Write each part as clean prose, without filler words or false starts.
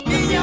Hinya.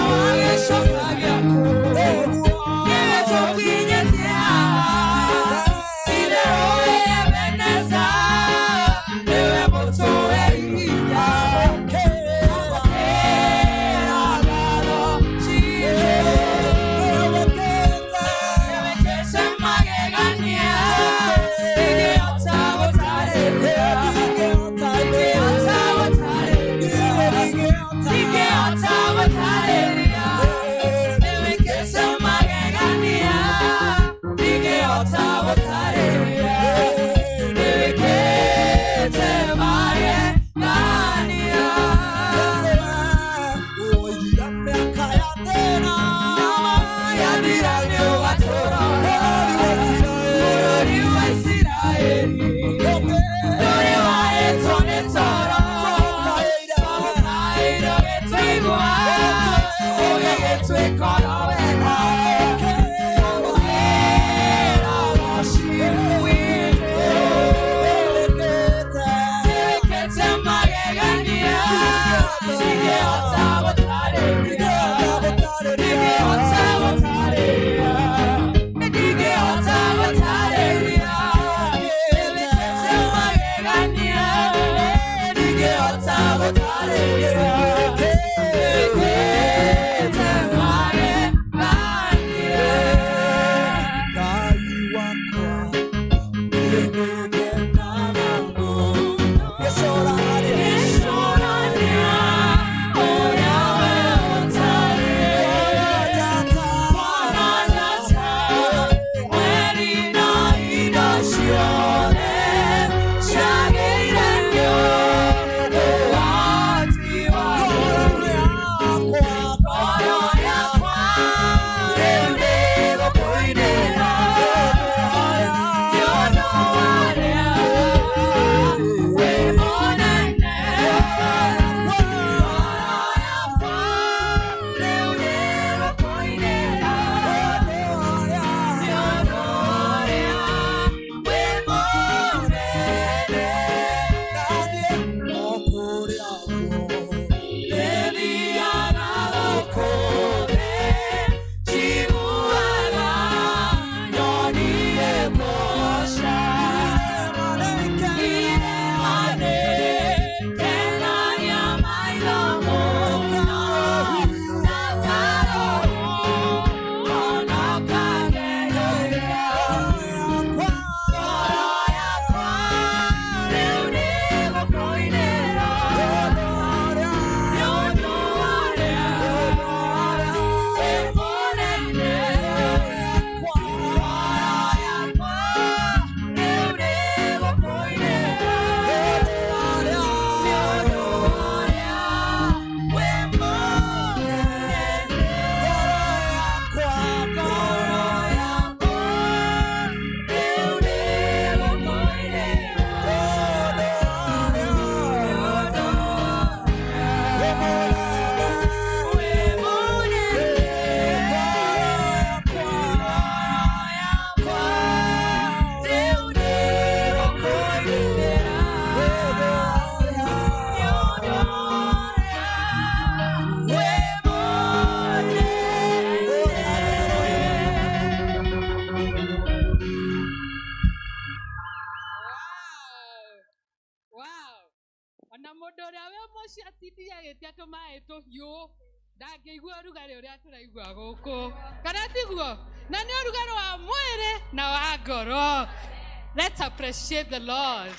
Tũhiũ ndangĩigua ũrugarĩ ũrĩa tũraigua gũkũ, kana tiguo? Na nĩ ũrugarĩ wa mwĩrĩ na wa ngoro. Let's appreciate the Lord.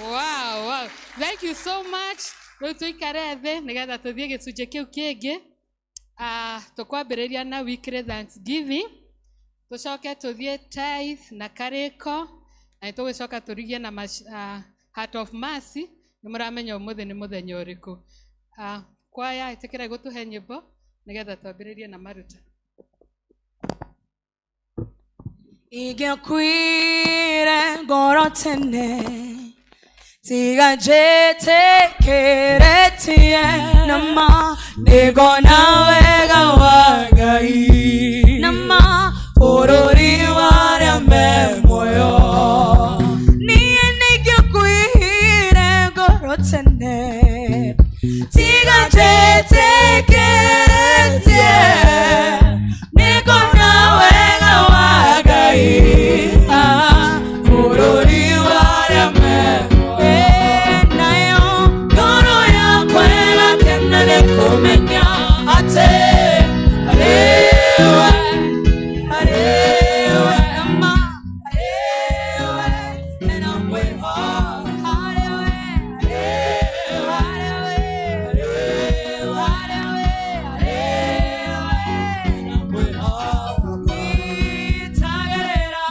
Wow. Thank you so much. Rĩu tũikare thĩ nĩgetha tũthiĩ gĩcunjĩ kĩu kĩngĩ. Tũkwambĩrĩria na weekly thanksgiving, tũcoke tũthiĩ tithe na karĩko, na nĩ tũgũcoka tũrigie na heart of mercy. Nĩ mũramenya ũmũthĩ nĩ mũthenya ũrĩkũ. Kwaya, ĩtĩkĩrai gũtũhe nyĩmbo nĩgetha twambĩrĩrie na maruta. Ingĩakuire ngoro tene, tiga njĩtĩkĩrĩtie nama, nĩngona wega wa Ngai nama bũrũri warĩa me muoyo. Niĩ nĩingĩakuire ngoro tene, tiga njĩtĩkĩrĩtie, nĩngona wega wa Ngai, bũrũri warĩa me muoyo. Nayo ngoro yakwa ĩgakena nĩ kũmenya atĩ harĩwe, harĩwe, ma harĩwe hena mwĩhoko, harĩwe, harĩwe, harĩwe, harĩwe, harĩwe hena mwĩhoko. Nyitagĩrĩra,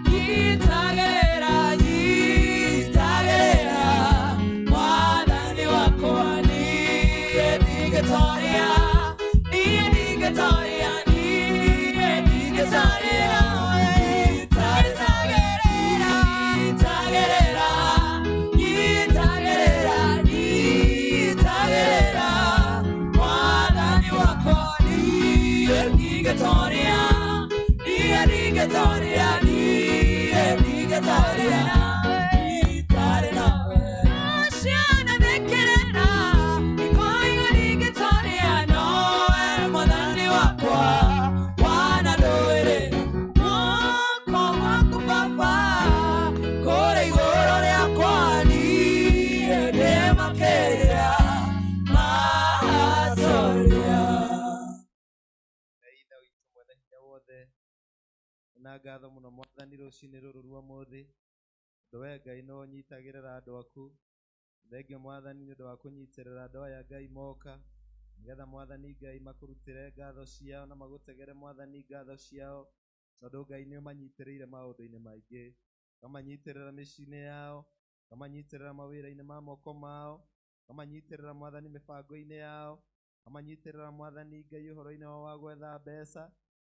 nyitagĩrĩra, nyitagĩrĩra Mwathani wakwa, niĩ ndingĩtoria, niĩ ndingĩtoria, niĩ ndingĩtoria. Nyitagĩrĩra, nyitagĩrĩra, nyitagĩrĩra, nyitagĩrĩra Mwathani wakwa, niĩ ndingĩtoria, niĩ ndingĩtoria, niĩ ndingĩtoria itarĩ nawe. Ciana thekĩrĩra ikoiga ndingĩtoria, nowe Mwathani wakwa wanandũĩrĩra. Guoko gwaku Baba kũrĩ igũrũ rĩakwa, niĩ ndĩ makĩria matoria. Ngai Ithe witũ mwene hinya wothe, na ngatho mũno Mwathani rũcinĩ rũrũ rwa ũmũthĩ, tondũ we Ngai no ũnyitagĩrĩra andũ aku. Thengio Mwathani nĩ ũndũ wa kũnyitĩrĩra andũ aya Ngai moka, nĩgetha Mwathani Ngai makũrutĩre ngatho ciao na magũtegere Mwathani ngatho ciao, tondũ Ngai nĩ ũmanyitĩrĩire maũndũ-inĩ maingĩ, ũkamanyitĩrĩra mĩciĩ-inĩ yao, ũkamanyitĩrĩra mawĩra-inĩ ma moko mao, ũkamanyitĩrĩra Mwathani mĩbango-inĩ yao, ũkamanyitĩrĩra Mwathani Ngai ũhoro-inĩ wao wa gwetha mbeca,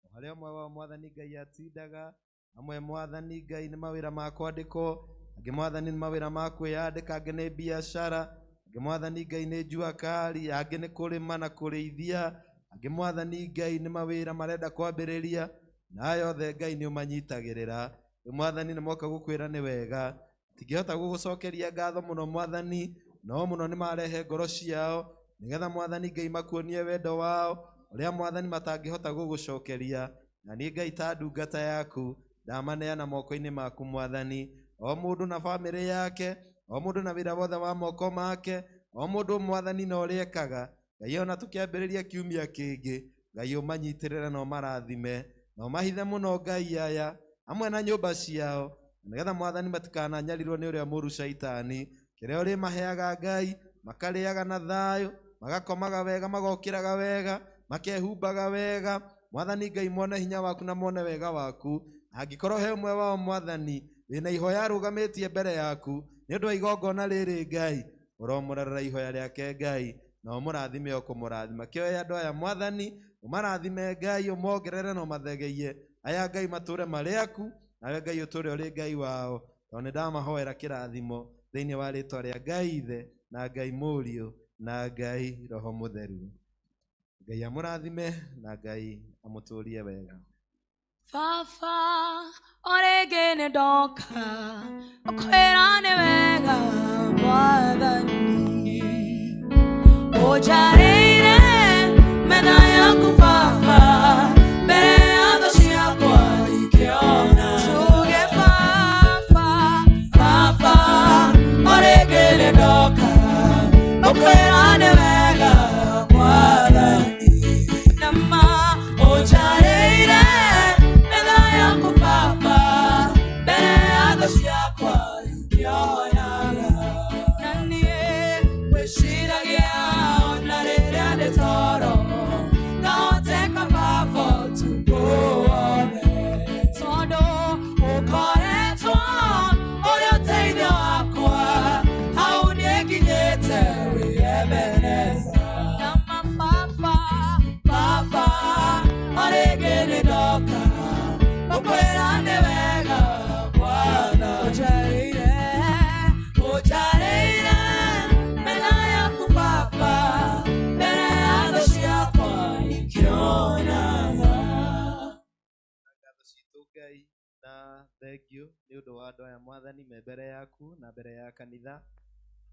o harĩa ũmwe wao Mwathani Ngai atindaga. Amwe Mwathani Ngai nĩ mawĩra ma kwandĩkwo, angĩ Mwathani nĩ mawĩra ma kwĩyandĩka, angĩ nĩ biacara, angĩ Mwathani Ngai nĩ jua kali, angĩ nĩ kũrĩma na kũrĩithia, angĩ Mwathani Ngai nĩ mawĩra marenda kwambĩrĩria, na aya othe Ngai nĩ ũmanyitagĩrĩra. Rĩu Mwathani nĩ moka gũkwĩra nĩ wega, tingĩhota gũgũcokeria ngatho mũno Mwathani, no mũno nĩ marehe ngoro ciao nĩgetha Mwathani Ngai makuonie wendo wao ũrĩa Mwathani matangĩhota gũgũcokeria. Na niĩ Ngai ta ndungata yaku ndamaneana moko-inĩ maku Mwathani, o mũndũ na bamĩrĩ yake, o mũndũ na wĩra wothe wa moko make, o mũndũ Mwathani na ũrĩa ekaga. Ngai ona tũkĩambĩrĩria kiumia kĩngĩ, Ngai ũmanyitĩrĩre na ũmarathime na ũmahithe mũno Ngai aya hamwe na nyũmba ciao, nĩgetha Mwathani matikananyarirwo nĩ ũrĩa mũũru caitani. Kĩrĩa ũrĩmaheaga Ngai makarĩaga na thayũ, magakomaga wega, magokĩraga wega, makehumbaga wega. Mwathani Ngai mone hinya waku na mone wega waku. Angĩkorwo he ũmwe wao Mwathani wĩna ihoya arũgamĩtie mbere yaku nĩ ũndũ wa igongona rĩrĩ Ngai, ũromũrorera ihoya rĩake Ngai na ũmũrathime o kũmũrathima. Kĩoe andũ aya Mwathani, ũmarathime Ngai, ũmongerere na ũmathegeie. Aya Ngai matũre marĩ aku, nawe Ngai ũtũre ũrĩ Ngai wao, tondũ nĩ ndamahoera kĩrathimo thĩinĩ wa rĩtwa rĩa Ngai Ithe na Ngai Mũriũ na Ngai Roho Mũtheru. Ngai amũrathime na Ngai amũtũrie wega. Baba, o rĩngĩ nĩ ndoka ũkwĩra nĩ wega Mwathani, ũnjarĩire metha yaku Baba, mbere ya thũ ciakwa ikĩona. Tuge Baba, Baba, o rĩngĩ nĩ ndoka ũkwĩra nĩ wega. Na thengio nĩ ũndũ wa andũ aya mwathani me mbere yaku na mbere ya kanitha.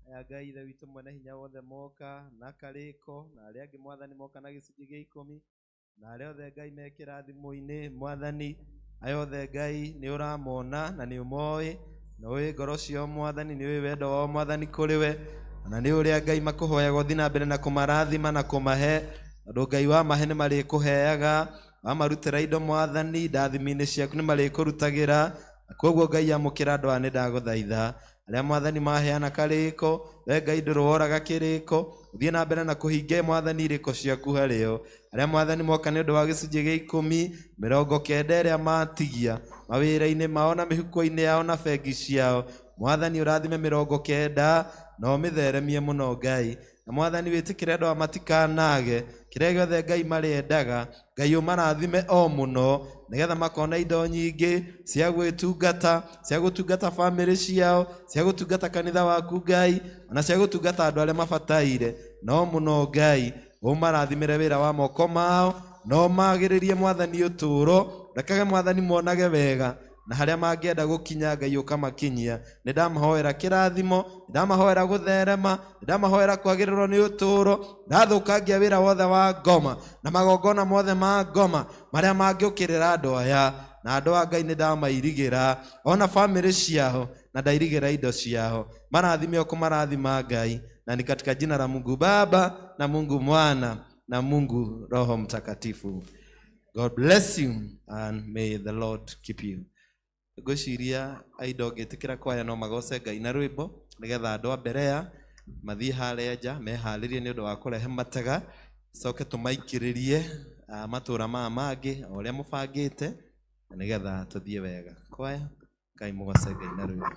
Aya Ngai Ithe witũ mwene hinya wothe moka na karĩko, na arĩa angĩ mwathani moka na gĩcunjĩ gĩa ikũmi, na arĩa othe Ngai mekĩra thimũ-inĩ mwathani, aya othe Ngai nĩ ũramona na nĩ ũmoĩ, na ũĩ ngoro ciao mwathani, nĩ ũĩ wendo wao mwathani kũrĩ we, na nĩ ũrĩa Ngai makũhoyaga ũthiĩ na mbere na kũmarathima na kũmahe, tondũ Ngai wamahe nĩ marĩkũheaga, wamarutĩra indo mwathani, ndathimi-inĩ ciaku nĩ marĩkũrutagĩra. Na koguo Ngai amũkĩra andũ aya nĩ ndagũthaitha, arĩa mwathani maheana karĩko, we Ngai ndũrworaga kĩrĩko, ũthiĩ na mbere na kũhingia mwathani irĩko ciaku harĩo. Arĩa mwathani moka nĩ ũndũ wa gĩcunjĩ gĩa ikũmi, 90 ĩrĩa matigia mawĩra-inĩ mao na mĩhuko-inĩ yao na bengi ciao, mwathani ũrathime 90 na ũmĩtheremie mũno Ngai. Na mwathani wĩtĩkĩre andũ aya matikanage kĩrĩa gĩothe Ngai marĩendaga, Ngai ũmarathime o mũno nĩgetha makona indo nyingĩ cia gwĩtungata, cia gũtungata bamĩrĩ ciao, cia gũtungata kanitha waku Ngai, ona cia gũtungata andũ arĩa mabataire. No mũno Ngai ũmarathimĩre wĩra wa moko mao, na ũmagĩrĩrie mwathani ũtũũro, rekage mwathani monage wega, na harĩa mangĩenda gũkinya Ngai ũkamakinyia. Nĩ ndamahoera kĩrathimo, nĩ ndamahoera gũtherema, nĩ ndamahoera kwagĩrĩrwo nĩ ũtũũro, ndathũkangia wĩra wothe wa ngoma na magongona mothe ma ngoma marĩa mangĩũkĩrĩra andũ aya. Na andũ a Ngai nĩ ndamairigĩra ona bamĩrĩ ciao, na ndairigĩra indo ciao. Marathime o kũmarathima Ngai, na ni katika jina la Mungu Baba na Mungu Mwana na Mungu Roho Mtakatifu. God bless you and may the Lord keep you. Ngwĩciria aindo ngĩtĩkĩra kwaya no magoce Ngai na rwĩmbo nĩgetha andũ a Berea mathiĩ harĩa nja meharĩrie nĩ ũndũ wa kũrehe matega, coke tũmaikĩrĩrie matũra maya mangĩ o ũrĩa mũbangĩte nĩgetha tũthiĩ wega. Kwaya, Ngai mũgoce Ngai na rwĩmbo.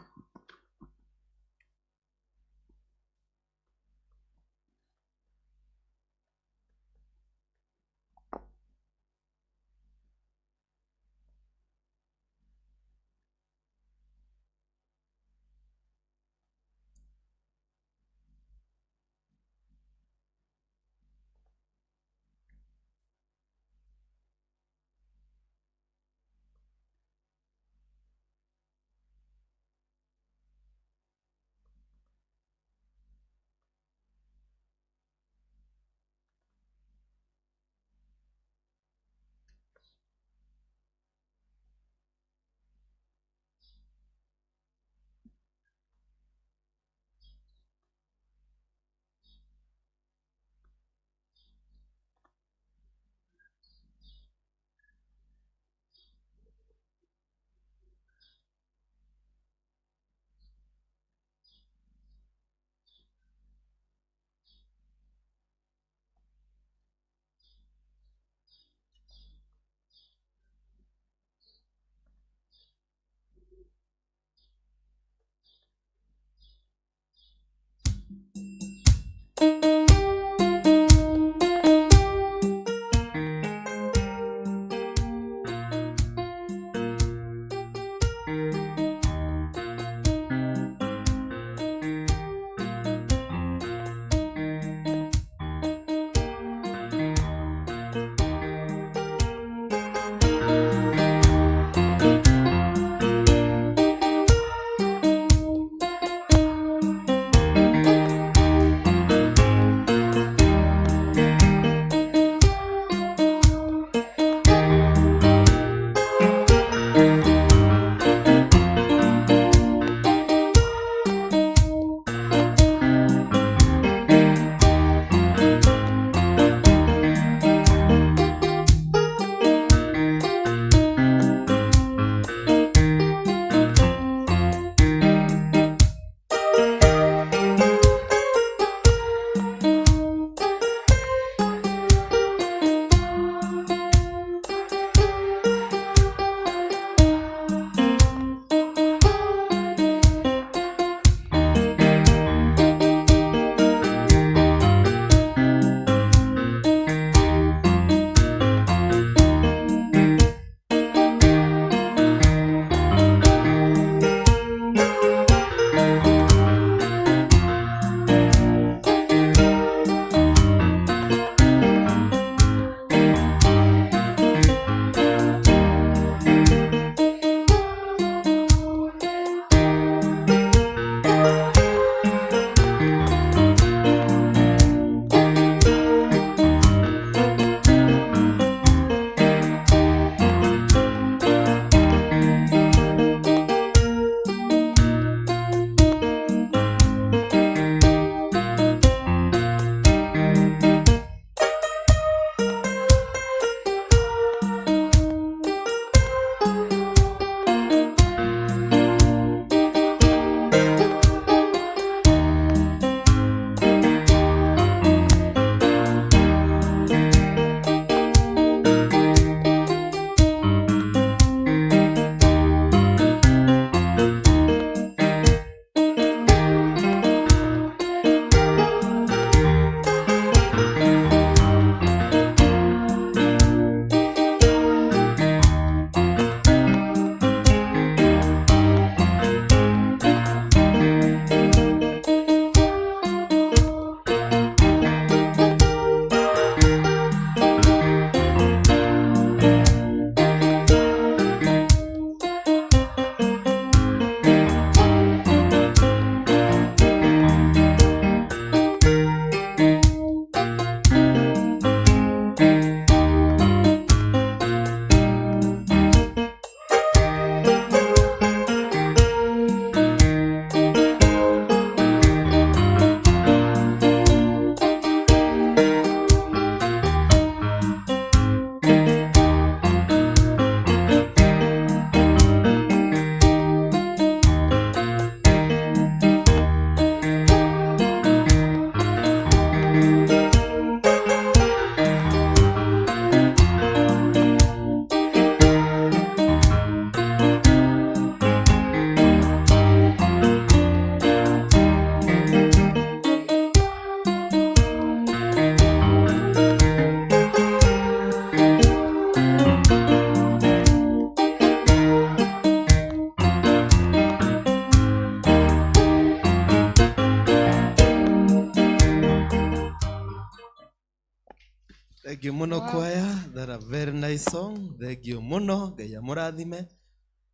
Thank you muno kwaya, that a very nice song. Thank you muno, Ngai amũrathime.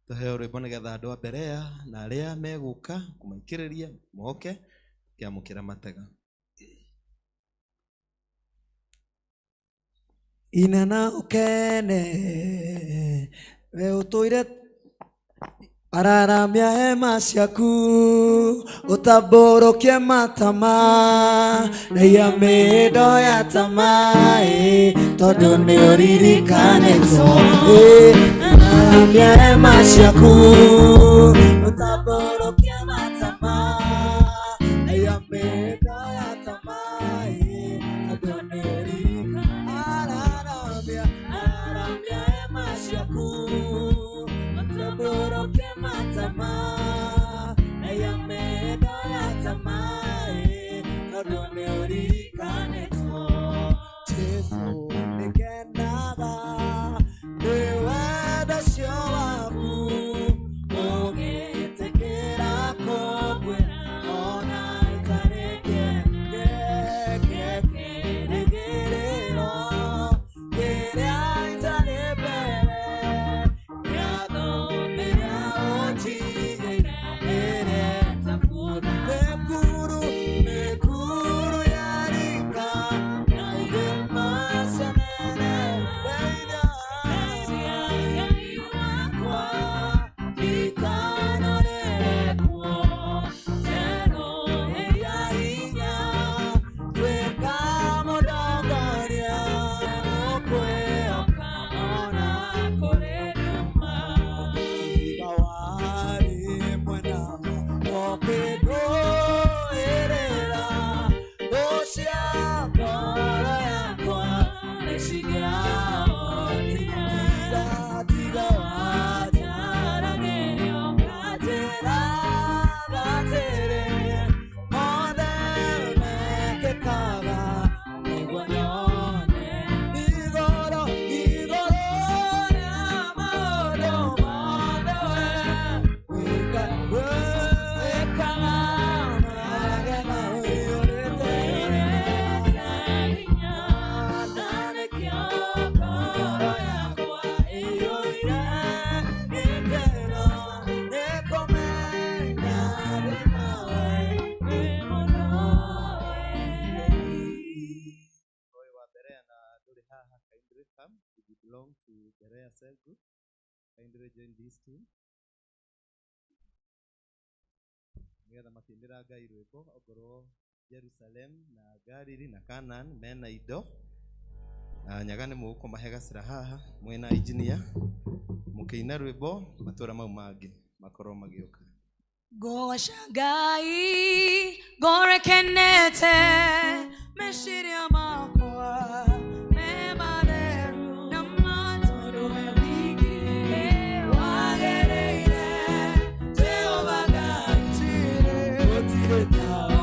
Tũheo rwĩmbo nĩgetha andũ a Berea na arĩa megũka kũmaikĩrĩria moke kĩamũkĩra matega. Inana ukene we ũtũire araramia hema ciaku ũtambũrũkie matama na ia mĩhĩndo ya tamaĩ tondũ nĩ ũririkanĩtwo. Araramia hema ciaku ũtambũrũkie matama na ia mĩhĩndo ya tamaĩ tondũ nĩ ũririkanĩtwo. Araramia araramia hema ciaku ũtambũrũkie matama na ia mĩhĩndo ya tamaĩ tondũ nĩ ũririkanĩtwo. Jesũ nĩngenaga nĩ wendo ũcio waku ũgĩtĩkĩra kũnguĩra ona itarĩ kĩrĩgĩrĩro kĩrĩa itarĩ mbere gĩathondĩra ũnjigĩire mĩkuru mĩkuru ya rika na irĩma cia mene ndeithia Ngai wakwa ndikanorerekwo njerũhĩria hinya tuĩka mũndongoria gũkwĩhoka ona kũrĩ nduma tiga warĩ mwena ũkĩndũĩrĩra thũ cia ngoro yakwa nĩcingĩahotire tiga wanjaragĩria ũkanjĩra atĩrĩ mothe mekĩkaga nĩguo nyone igũrũ igũrũ rĩa maũndũ mothe we wĩkaga magega ũiyũrĩte hinya na nĩkĩo ngoro yakwa ĩiyũire gĩkeno nĩkũmenya ndĩ nawe wĩ mũthoeri. Ũyũ wa Berea na ndũrĩ haha, kindly come. If you belong to Berea cell group, kindly join this team. Nĩgetha makĩinĩra Ngai rwĩmbo ongorwo Jerusalem na Galili na Canaan mena indo na nyaga nĩ mũgũkũmahe gacĩra haha mwĩna engineer mũkĩina rwĩmbo matũra mau mangĩ makorwo magĩũka. Goca Ngai ngoro ĩkenete meciria makwa me matheru na matondũ we wiki wagĩrĩire Jehova Ngai gũtirĩ tawe.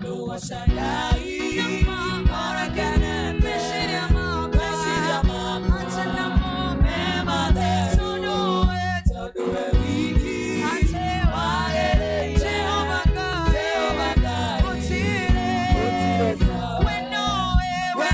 Goca Ngai ngoro ĩkenete meciria makwa me matheru tondũ we wiki wagĩrĩire Jehova Ngai gũtirĩ tawe. We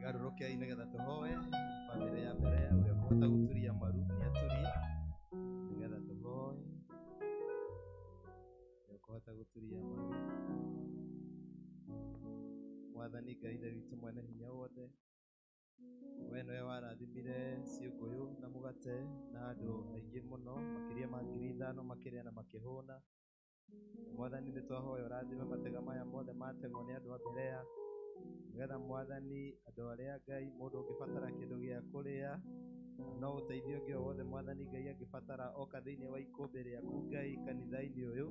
Garũrũkei nĩgetha tũhoe bamĩrĩ ya mbere ũrĩa ũkũhota gũturia maru nĩaturie nĩgetha tũhoe ũrĩa ũkũhota gũturia maru. Mwathani Ngai Ithe witũ mwene hinya wothe, we nĩwe warathimire ciũngũyũ na mũgate na andũ aingĩ mũno makĩria ma 5,000 makĩrĩa na makĩhũna. Mwathani nĩ twahoya ũrathime matega maya mothe mategwo nĩ andũ a Berea, nĩgetha Mwathani andũ arĩa Ngai mũndũ ũngĩbatara kĩndũ gĩa kũrĩa no ũteithio ũngĩ o wothe Mwathani Ngai angĩbatara oka thĩinĩ wa ikũmbĩ rĩaku Ngai kanitha-inĩ ũyũ,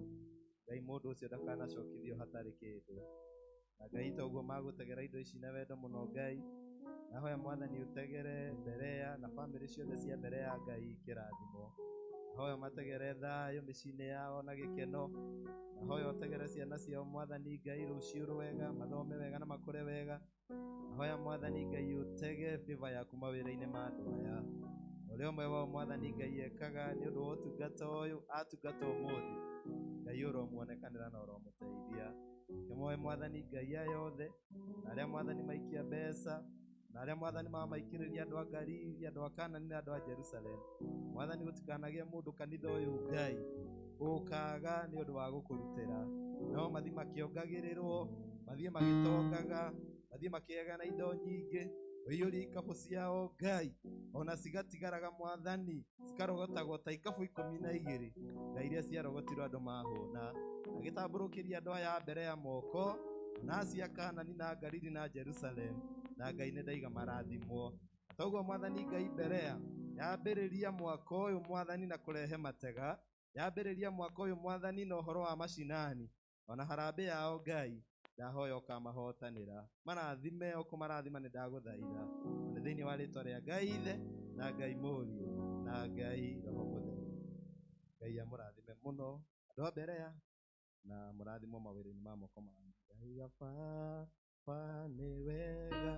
Ngai mũndũ ũcio ndakanacokithio hatarĩ kĩndũ. Na Ngai toguo magũtegera indo ici na wendo mũno Ngai, nahoya Mwathani ũtegere Berea na bamĩrĩ ciothe cia Berea Ngai kĩrathimo. Nahoya mategere thayũ mĩciĩ-inĩ yao na gĩkeno. Nahoya ũtegere ciana ciao Mwathani Ngai rũciũ rwega, mathome wega na makũre wega. Nahoya Mwathani Ngai ũtege favor yaku mawĩra-inĩ ma andũ aya. Ũrĩa ũmwe wao Mwathani Ngai ekaga nĩ ũndũ wa ũtungata ũyũ atungata ũmũthĩ, Ngai ũromuonekanĩra na ũromũteithia. Kĩmoe Mwathani Ngai aya othe, na arĩa Mwathani maikia mbeca, na arĩa Mwathani mamaikĩrĩria andũ a Galili, andũ a Kanani na andũ a Jerusalem. Mwathani gũtikanagĩe mũndũ kanitha ũyũ Ngai ũkaga nĩ ũndũ wa gũkũrutĩra, no mathiĩ makĩongagĩrĩrwo, mathiĩ magĩtongaga, mathiĩ makĩgĩaga na indo nyingĩ, ũiyũrie ikabũ ciao Ngai, ona cigatigaraga Mwathani cikarogotagwo ta ikabũ 12 na iria ciarogotirwo andũ mahũna. Agĩtambũrũkĩria andũ aya mbere ya moko na cia Kanani na Galili na Jerusalem, na Ngai nĩ ndaiga marathimwo. Toguo Mwathani Ngai Berea yambĩrĩria mwaka ũyũ Mwathani na kũrehe matega, yambĩrĩria mwaka ũyũ Mwathani na ũhoro wa macinani, ona harambĩ yao Ngai ndahoya ũkamahotanĩra, marathime ũkũmarathima nĩ ndagũthaitha, na nĩ thĩinĩ wa rĩtwa rĩa Ngai Ithe na Ngai Mũriũ na Ngai Roho Mũtheru. Ngai amũrathime mũno andũ a Berea na mũrathimwo mawĩra-inĩ ma moko manyu. Ngai Baba nĩ wega.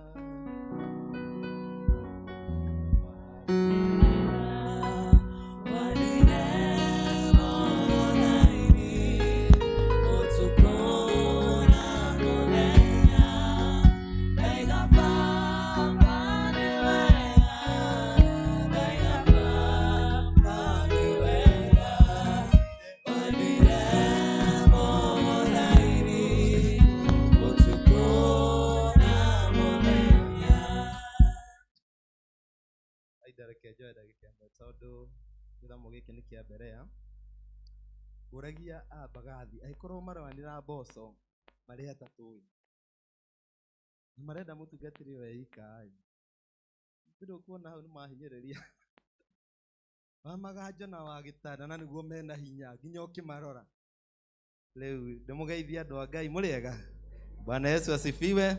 Reke njoe ndagĩka ĩmwe tondũ gĩthomo gĩkĩ nĩ kĩa Berea. Ngũragia a Mbagathi angĩkorwo marũanĩra mboco marĩ atatũ ĩ, na marenda mũtungatĩri we ika ĩ, ndũkuona hau nĩ mahinyĩrĩria wa maganjo na wa gĩtanda na nĩguo mena hinya nginya ũkĩmarora. Rĩu ndĩmũgeithie andũ a Ngai, mũrĩega? Bwana Yesu asifiwe.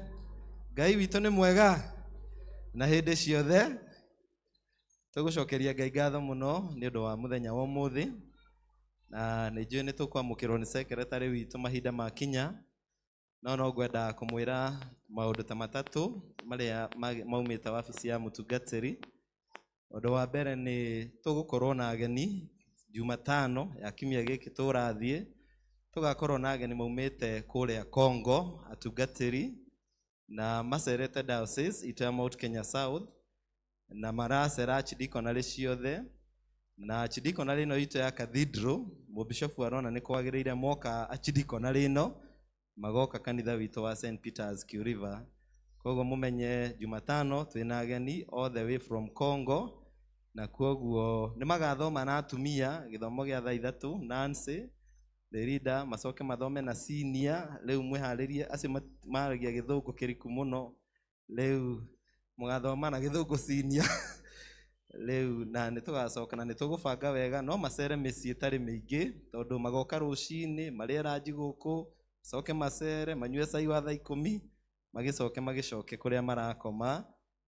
Ngai witũ nĩ mwega na hĩndĩ ciothe. Tũgũcokeria Ngai ngatho mũno nĩ ũndũ wa mũthenya wa ũmũthĩ, na nĩ njũĩ nĩ tũkwamũkĩrwo nĩ secretary witũ mahinda makinya, no no ngwenda kũmwĩra maũndũ ta matatũ marĩa maumĩte wabici ya mũtungatĩri. Ũndũ wa mbere nĩ tũgũkorwo na ageni Jumatano ya kiumia gĩkĩ tũrathiĩ, tũgakorwo na ageni maumĩte kũrĩa Congo, atungatĩri, na macerete diocese itũ ya Mount Kenya South, na maracera archidiaconary ciothe, na archidiaconary ĩno itũ ya Cathedral, mũbishofu arona nĩ kwagĩrĩire moka archidiaconary ĩno magoka kanitha witũ wa St Peter's Kew River. Koguo mũmenye Jumatano twĩna ageni all the way from Congo, na koguo nĩ magathoma na atumia gĩthomo gĩa thaa 3 Nancy Lerida, macoke mathome na senior. Rĩu mwĩharĩrie acio maragia gĩthũngũ kĩriku mũno, rĩu mũgathoma na gĩthũngũ senior. Rĩu na nĩ tũgacoka na nĩ tũgũbanga wega, no macere mĩciĩ ĩtarĩ mĩingĩ tondũ magoka rũcinĩ marĩe ranji gũkũ, macoke macere manyue cai wa thaa 10, magĩcoke magĩcoke kũrĩa marakoma.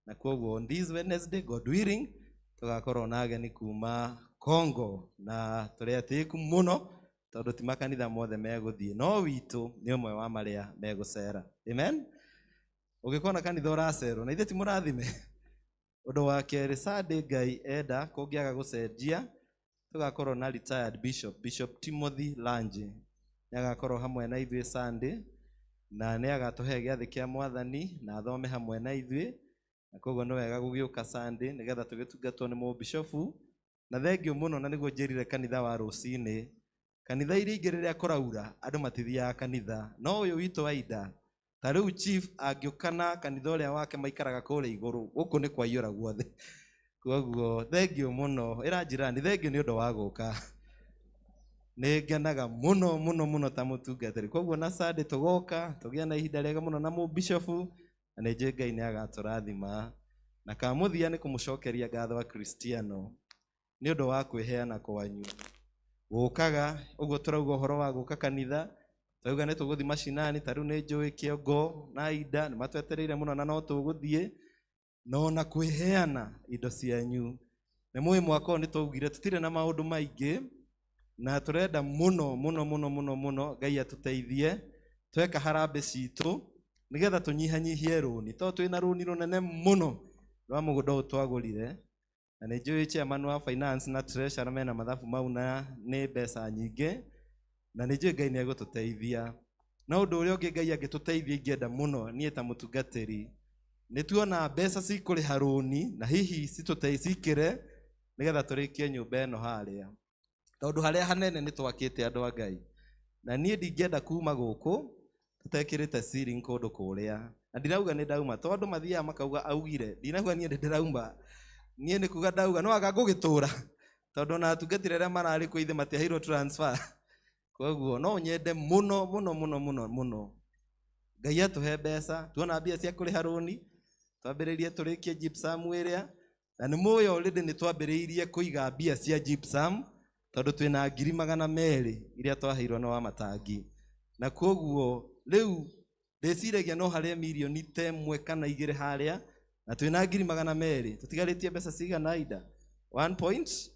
Na koguo on this Wednesday, God willing, tũgakorwo na ageni kuma Congo, na tũrĩ atĩĩku mũno tondũ ti makanitha mothe megũthiĩ, no witũ nĩ ũmwe wa marĩa megũcera. Amen. Ũngĩkona kanitha ũracerwo na ithuĩ ti mũrathime. Ũndũ wa kerĩ, Sunday Ngai enda kũngĩaga gũcenjia, tũgakorwo na retired bishop, Bishop Timothy Lange, nĩ agakorwo hamwe na ithuĩ Sunday, na nĩ agatũhe gĩathĩ kĩa Mwathani na athome hamwe na ithuĩ. Na koguo nĩ wega gũgĩũka Sunday nĩgetha tũgĩtungatwo nĩ mũbishofu. Na thengio mũno, na nĩguo njĩrire kanitha wa rũcinĩ. Kanitha iria ingĩ rĩrĩa kũraura andũ matithiaga kanitha, no ũyũ witũ wa Ida ta rĩu chief angĩũka na kanitha ũrĩa wake maikaraga kũrĩa igũrũ, gũkũ nĩ kwaiyũra guothe. Koguo thengio mũno, ĩra njirani thengio nĩ ũndũ wa gũka. Nĩ ngenaga mũno mũno mũno ta mũtungatĩri. Koguo na Sunday tũgoka tũgĩe na ihinda rĩega mũno na mũbishofu, na nĩ njũĩ Ngai nĩ agatũrathima. Na kamũthia nĩ kũmũcokeria ngatho Akristiano nĩ ũndũ wa kwĩheana kwanyu. Gũkaga ũguo tũrauga ũhoro wa gũka kanitha, twauga nĩ tũgũthiĩ macinani, ta rĩu nĩ njũĩ Kĩongo na Ida nĩ matwetereire mũno na no tũgũthiĩ. Na ona kwĩheana indo cianyu. Nĩ mũĩ mwaka ũyũ nĩ twaugire tũtirĩ na maũndũ maingĩ, na tũrenda mũno mũno mũno mũno mũno Ngai atũteithie tweka harambee citũ nĩgetha tũnyihanyihie rũni, tondũ twĩna rũni rũnene mũno rwa mũgũnda ũyũ twagũrire. Na nĩ njũĩ chairman wa finance na treasurer mena mathabu mau na nĩ mbeca nyingĩ, na nĩ njũĩ Ngai nĩ egũtũteithia. Na ũndũ ũrĩa ũngĩ Ngai angĩtũteithia ingĩenda mũno niĩ ta mũtungatĩri, nĩ tuona mbeca cikũrĩha rũni na hihi cikĩre nĩgetha tũrĩkie nyũmba ĩno harĩa, tondũ harĩa hanene nĩ twakĩte andũ a Ngai. Na niĩ ndingĩenda kuma gũkũ tũtekĩrĩte ceiling kũndũ kũrĩa. Na ndirauga nĩ ndauma, tondũ mathiaga makauga augire, ndinauga niĩ nĩ ndĩrauma. Niĩ nĩ kuga ndauga no anga ngũgĩtũra, tondũ ona atungatĩri arĩa mararĩ kuo ithe matiaheirwo transfer. Koguo no nyende mũno mũno mũno mũno mũno Ngai atũhe mbeca, tuona mbia cia kũrĩha rũni, twambĩrĩrie tũrĩkie gypsum ĩrĩa. Na nĩ mũĩ already nĩ twambĩrĩirie kũiga mbia cia gypsum, tondũ twĩna 200,000 iria twaheirwo nĩ wa matangi. Na koguo rĩu ndĩciragia no harĩa mirioni ta 1 kana 2 harĩa, na twĩna 200,000, tũtigarĩtie mbeca cigana Ida? 1.8.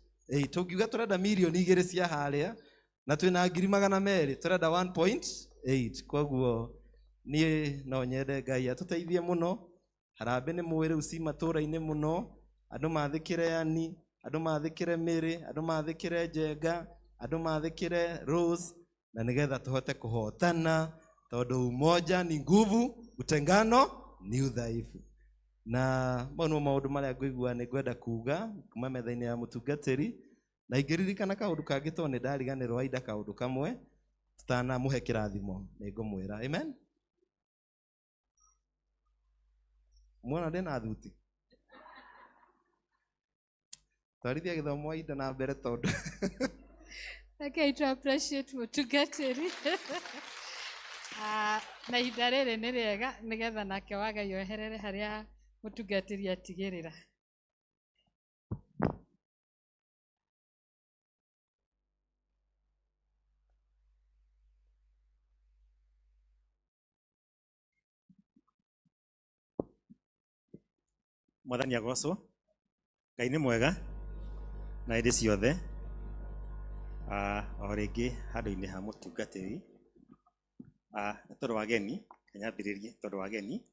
Tũngiuga tũrenda mirioni 2 cia harĩa, na twĩna 200,000, tũrenda 1.8. Koguo niĩ no nyende Ngai atũteithie mũno. Harambee nĩ mũĩ rĩu ci matũra-inĩ mũno, andũ mathĩkĩre Ani, andũ mathĩkĩre Mĩrĩ, andũ mathĩkĩre Njenga, andũ mathĩkĩre Rose, na nĩgetha tũhote kũhotana, tondũ umoja ni nguvu, utengano ni udhaifu. Na mau nĩmo maũndũ marĩa ngũigua nĩ ngwenda kuga kuma metha-inĩ ya mũtungatĩri. Na ingĩririkana kaũndũ kangĩ tondũ nĩ ndariganĩrwo Aida kaũndũ kamwe, tũtanamũhe kĩrathimo nĩ ngũmwĩra. Amen. Mwana ndĩna thuti. Twarithia gĩthomo Aida na mbere tondũ. Rekei tu appreciate mũtungatĩri. Na ihinda rĩrĩ nĩ rĩega nĩgetha nake wa Ngai oherere harĩa mũtungatĩri atigĩrĩra. Mwathani agocwo. Ngai nĩ mwega na hĩndĩ ciothe. O rĩngĩ handũ-inĩ ha mũtungatĩri, nĩ tondũ wa ageni, nyambĩrĩrie tondũ wa ageni.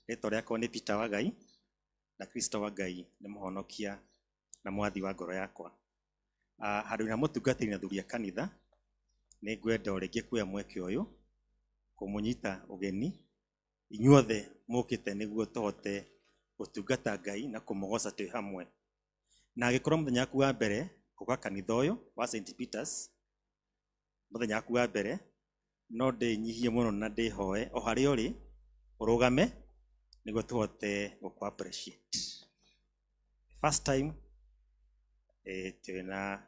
Rĩtwa rĩakwa nĩ Peter wa Ngai, na Kristo wa Ngai nĩ mũhonokia na mwathi wa ngoro yakwa. Handũ-inĩ ha mũtungatĩri na athuri a kanitha, nĩ ngwenda o rĩngĩ kuoya mweke ũyũ kũmũnyita ũgeni inyuothe mũkĩte nĩguo tũhote gũtungata Ngai na kũmũgoca twĩ hamwe. Na angĩkorwo mũthenya waku wa mbere gũka kanitha ũyũ wa St Peters, mũthenya waku wa mbere, no ndĩnyihie mũno na ndĩhoe o harĩa ũrĩ ũrũgame nĩguo tũhote gũkũ appreciate. First time, twĩna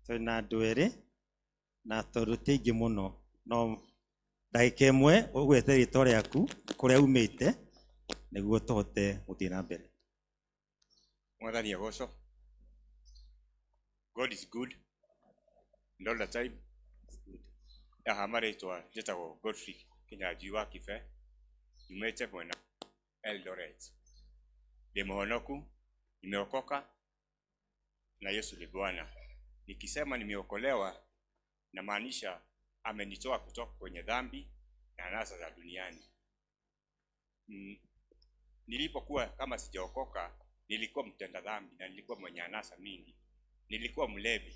andũ erĩ, na tondũ ti aingĩ mũno, no ndagĩka ĩmwe ũgwete rĩtwa rĩaku kũrĩa umĩte nĩguo tũhote gũthiĩ na mbere. Mwathani agocwo. God is good and all the time. Aha, marĩtwa njĩtagwo Godfrey Kinyanjui wa Kibe, nyumĩte mwena Eldoret. Ndĩ mũhonoku, nimeokoka na Yesu ni Bwana. Nikisema nimeokolewa namaanisha amenitoa kutoka kwenye dhambi na anasa za duniani. Nilipokuwa kama sijaokoka, nilikuwa mtenda dhambi na nilikuwa mwenye anasa mingi. Nilikuwa mlevi,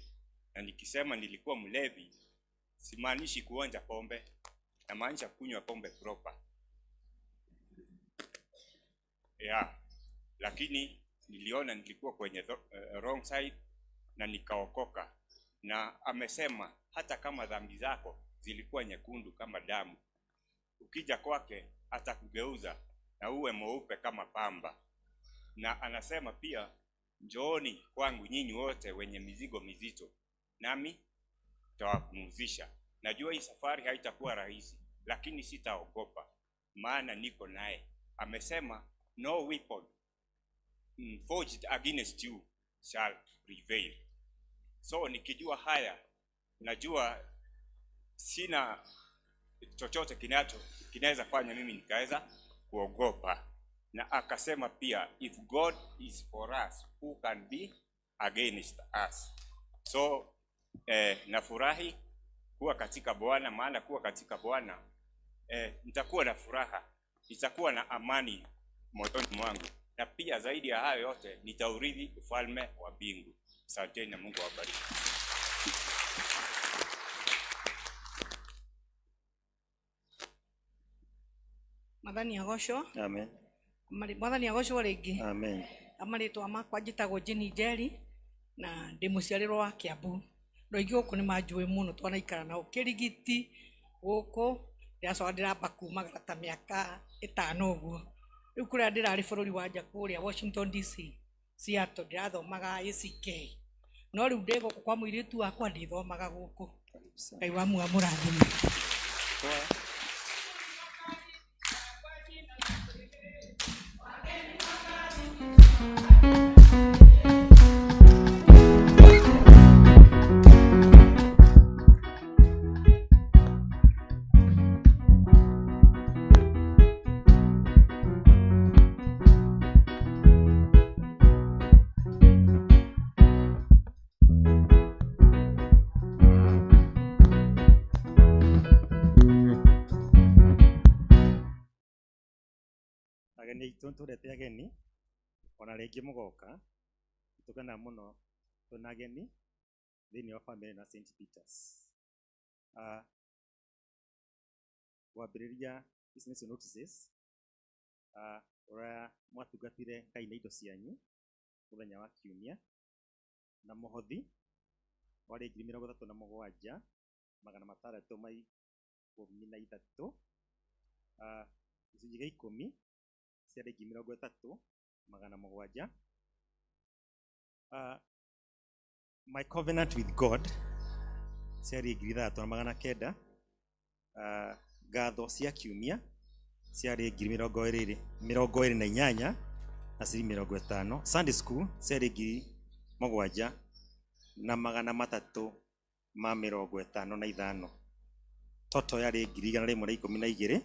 na nikisema nilikuwa mlevi simaanishi kuonja pombe. Namaanisha kunywa pombe proper. Yeah. Lakini niliona nilikuwa kwenye wrong side na nikaokoka. Na amesema hata kama dhambi zako zilikuwa nyekundu kama damu, ukija kwake atakugeuza na uwe mweupe kama pamba. Na anasema pia, njooni kwangu nyinyi wote wenye mizigo mizito, nami nitawapumzisha. Najua hii safari haitakuwa rahisi, lakini sitaogopa, maana niko naye. Amesema no weapon forged against you shall prevail. So nikijua haya, najua sina chochote kinaweza fanya mimi nikaweza kuogopa. Na akasema pia, if God is for us, who can be against us? So nafurahi kuwa katika Bwana, maana kuwa katika Bwana nitakuwa na furaha, nitakuwa na amani moyoni mwangu, na pia zaidi ya hayo yote nitaurithi ufalme wa mbingu. Asanteni na Mungu awabariki. Mwathani agocwo. Amen. Mwathani agocwo rĩngĩ. Amen. Amarĩtwa makwa njĩtagwo Jenny Njeri na ndĩ mũciarĩrwo wa Kiambu. Andũ aingĩ gũkũ nĩ manjũĩ mũno, twanaikara nao Kĩrigiti gũkũ, ndĩracoka ndĩramba kumagara ta mĩaka 5 ũguo. Rĩu kũrĩa ndĩrarĩ bũrũri wa nja kũrĩa Washington DC, Seattle, ndĩrathomaga ACK. No rĩu ndĩ gũkũ kwa mũirĩtu wakwa ndĩthomaga gũkũ. Ngai wa muoyo amũrathime. Ageni aitũ nĩtwendete ageni ona rĩngĩ mũgoka, nĩtũkenaga mũno twĩna ageni thĩinĩ wa family na St Peters. Kwambĩrĩria ici nĩcio notices, ũrĩa mwatungatire Ngai na indo cianyu mũthenya wa kiumia, na mũhothi warĩ ngiri mĩrongo ĩtatũ na mũgwanja magana matandatũ ma ikũmi na ithatũ. Gĩcunjĩ gĩa ikũmi ciarĩ ngiri mĩrongo ĩtatũ magana mũgwanja. My covenant with God ciarĩ ngiri ithathatũ na magana kenda. Ngatho cia kiumia ciarĩ ngiri mĩrongo ĩrĩ na inyanya na ciringi mĩrongo ĩtano. Sunday school ciarĩ ngiri mũgwanja na magana matatũ ma mĩrongo ĩtano na ithano. Toto yarĩ ngiri igana rĩmwe na ikũmi na igĩrĩ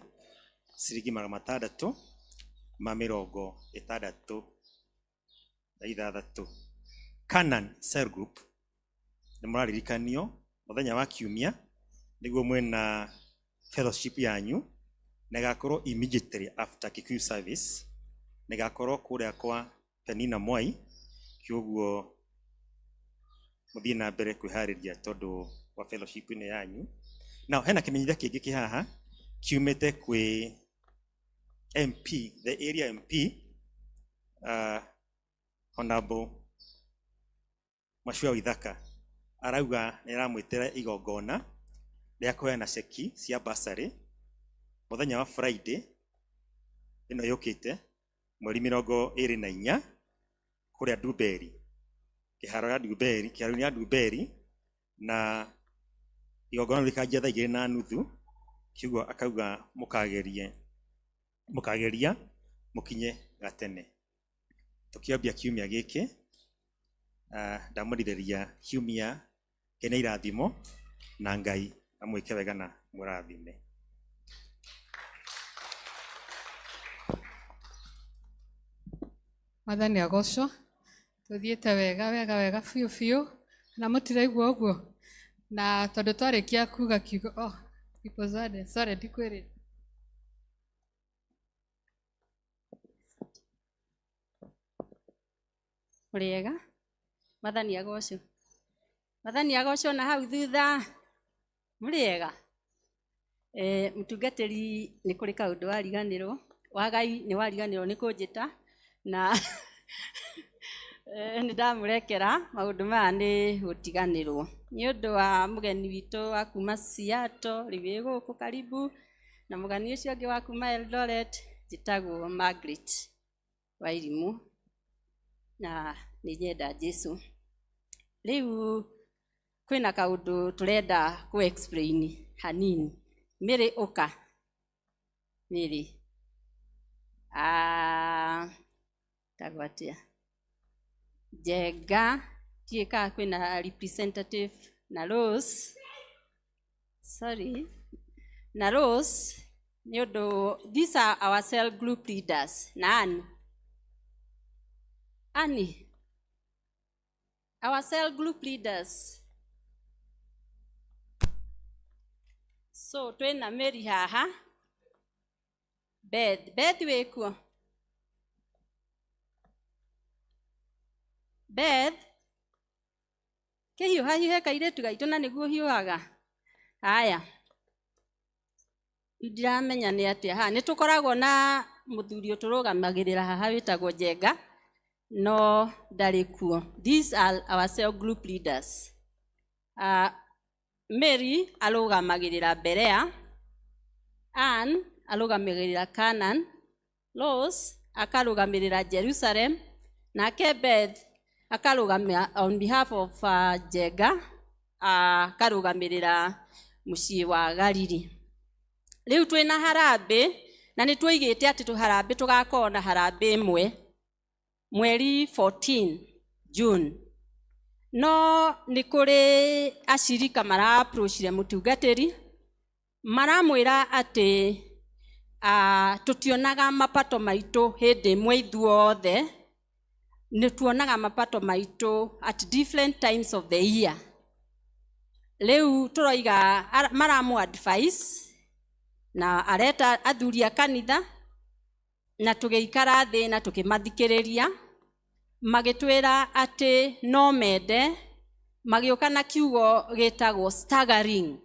ciringi magana matandatũ ma mĩrongo ĩtandatũ na ithathatũ. Canaan Cell Group nĩ mũraririkanio mũthenya wa kiumia nĩguo mwĩna fellowship yanyu, na ĩgakorwo immediately after Kikuyu service, na ĩgakorwo kũrĩa kwa Penina Mwai. Kwoguo mũthiĩ na mbere kwĩharĩria tondũ wa fellowship ĩno yanyu. Now hena kĩmenyithia kĩngĩ kĩ haha kiumĩte kwĩ MP, the area MP, Honorable Mashua Waithaka, arauga nĩ aramwĩtĩra igongona rĩa kũheana ceki cia bursary mũthenya wa Friday ĩno yũkĩte mweri mĩrongo ĩrĩ na inya kũrĩa Ndumberi, kĩharo ya Ndumberi, kĩharo-inĩ ya Ndumberi, na igongona rĩu rĩkanjia thaa igĩrĩ na nuthu. Kĩguo akauga mũkageria mũkinye gatene. Tũkĩambia kiumia gĩkĩ, ndamũrirĩria kiumia kĩna irathimo na Ngai amwĩke wega na mũrathime. Mwathani agocwo. Tũthiĩte wega wega wega biũ biũ na mũtiraigua ũguo, na tondũ twarĩkia kuga kiugo, oh, people sorry, sorry, ndikwĩrĩte. Ũrĩega? Mwathani agocwo. Mwathani agocwo na hau thutha. Mũrĩega? Mũtungatĩri nĩ kũrĩ kaũndũ wariganĩrwo wagai nĩ wariganĩrwo nĩ kũnjĩta na nĩ ndamũrekera maũndũ maya nĩ gũtiganĩrwo nĩ ũndũ wa mũgeni witũ wa kuma Seattle rĩu wĩ gũkũ karibu na mũgeni ũcio ũngĩ wa kuma Eldoret njĩtagwo Margaret Wairimũ na nĩ nyenda Jesu. Rĩu kwĩna kaũndũ tũrenda kũ explain hanini. Mary ũka. Mary. Ah, tagwo atĩa? Njenga ndiũĩ kana kwĩna representative na Rose. Sorry. Na Rose nĩ ũndũ these are our cell group leaders na Annie. Annie. Our cell group leaders. So twĩna Mary haha. Beth, Beth wĩkuo? Beth, kĩhiũhahiũhe kairĩtu gaitũ na nĩguo hiũhaga. Haya. Ndiramenya nĩ atĩa haha. Nĩ tũkoragwo na mũthuri ũtũrũgamagĩrĩra haha wĩtagwo Njenga, no ndarĩ kuo. These are our cell group leaders. Mary arũgamagĩrĩra Berea, Ann arũgamagĩrĩra Canaan, Rose akarũgamĩrĩra Jerusalem, nake Beth akarũgamia on behalf of Njenga akarũgamĩrĩra mũciĩ wa Galili. Rĩu twĩna harambĩ na nĩ tuoigĩte atĩ tũharambĩ tũgakorwo na harambĩ ĩmwe mweri 14 June. No nĩ kũrĩ acirika mara approachire mũtungatĩri maramwĩra atĩ tũtionaga mapato maitũ hĩndĩ ĩmwe ithuothe, nĩ tuonaga mapato maitũ at different times of the year. Rĩu tũroiga maramu advice na areta athuri a kanitha na tũgĩikara thĩ na tũkĩmathikĩrĩria magĩtwĩra atĩ no mende magĩũka na kiugo gĩtagwo staggering,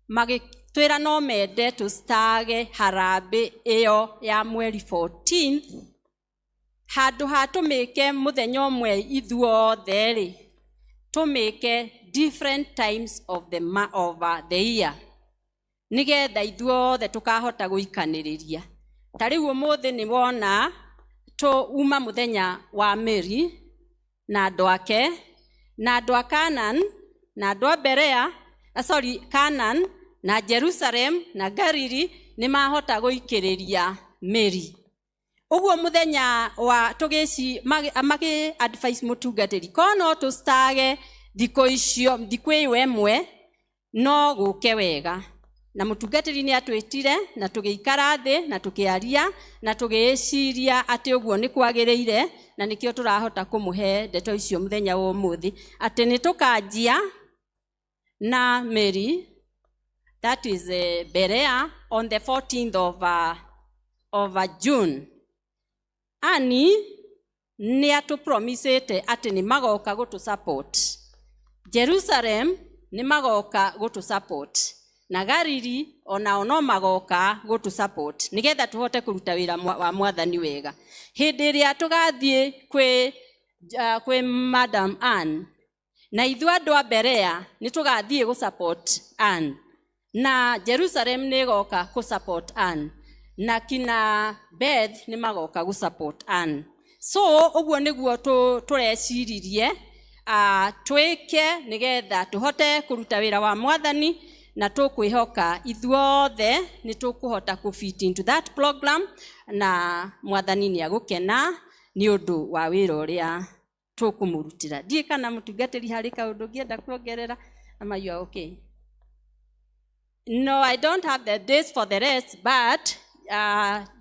magĩtwĩra no mende tũstage harambĩ ĩyo ya mweri 14th handũ ha tũmĩke mũthenya ũmwe ithuothe rĩ, tũmĩke different times of the, of the year nĩgetha ithuothe tũkahota gũikanĩrĩria. Ta rĩu ũmũthĩ nĩ wona uma mũthenya wa Mary na andũ ake na andũ a Canaan na andũ a Berea, sorry, Canaan na Jerusalem na Galili nĩ mahota gũikĩrĩria Mary. Ũguo mũthenya wa tũgĩci magĩ advice mũtungatĩri ko no tũstage thikũ icio thikũ ĩyo ĩmwe no gũke wega. Na mũtungatĩri nĩ atwĩtire na tũgĩikara thĩ na tũkĩaria na tũgĩciria atĩ ũguo nĩ kwagĩrĩire na nĩkĩo tũrahota kũmũhe ndeto icio mũthenya wa ũmũthĩ atĩ nĩ tũkanjia na Mary, that is Berea, on the 14th of June. Annie nĩ atũpromisĩte atĩ nĩ magoka gũtũ support. Jerusalem nĩ magoka gũtũ support. Na Galili onao no magoka gũtũ support nĩgetha tũhote kũruta wĩra wa mwathani wega. Hĩndĩ ĩrĩa tũgathiĩ kwĩ Madam Ann na ithuĩ andũ a Berea nĩ tũgathiĩ gũ support Ann na Jerusalem nĩ ĩgoka kũ support Ann na kina Beth nĩ magoka gũ support Ann. So ũguo nĩguo tũreciririe twĩke nĩgetha tũhote kũruta wĩra wa mwathani na tũkwĩhoka ithuothe nĩ tũkũhota kũ fit into that program na mwathani nĩ agũkena nĩ ũndũ wa wĩra ũrĩa tũkũmũrutĩra. Ndiũĩ kana mũtungatĩri harĩ kaũndũ ũngĩenda kuongerera ama you are okay? No, I don't have the dates for the rest, but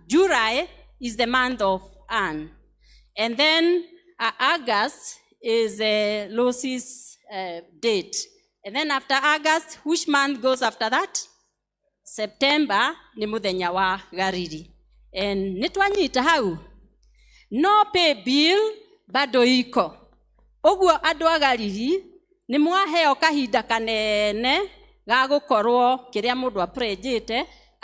July is the month of Anne. And then August is Lucy's date. And then after August, which month goes after that? September ni muthenya wa Gariri. And nĩ twanyita hau. No pay bill bado iko. Ũguo andũ a Gariri nĩ mwaheo kahinda kanene Ga gũkorwo kĩrĩa mũndũ aprenjĩte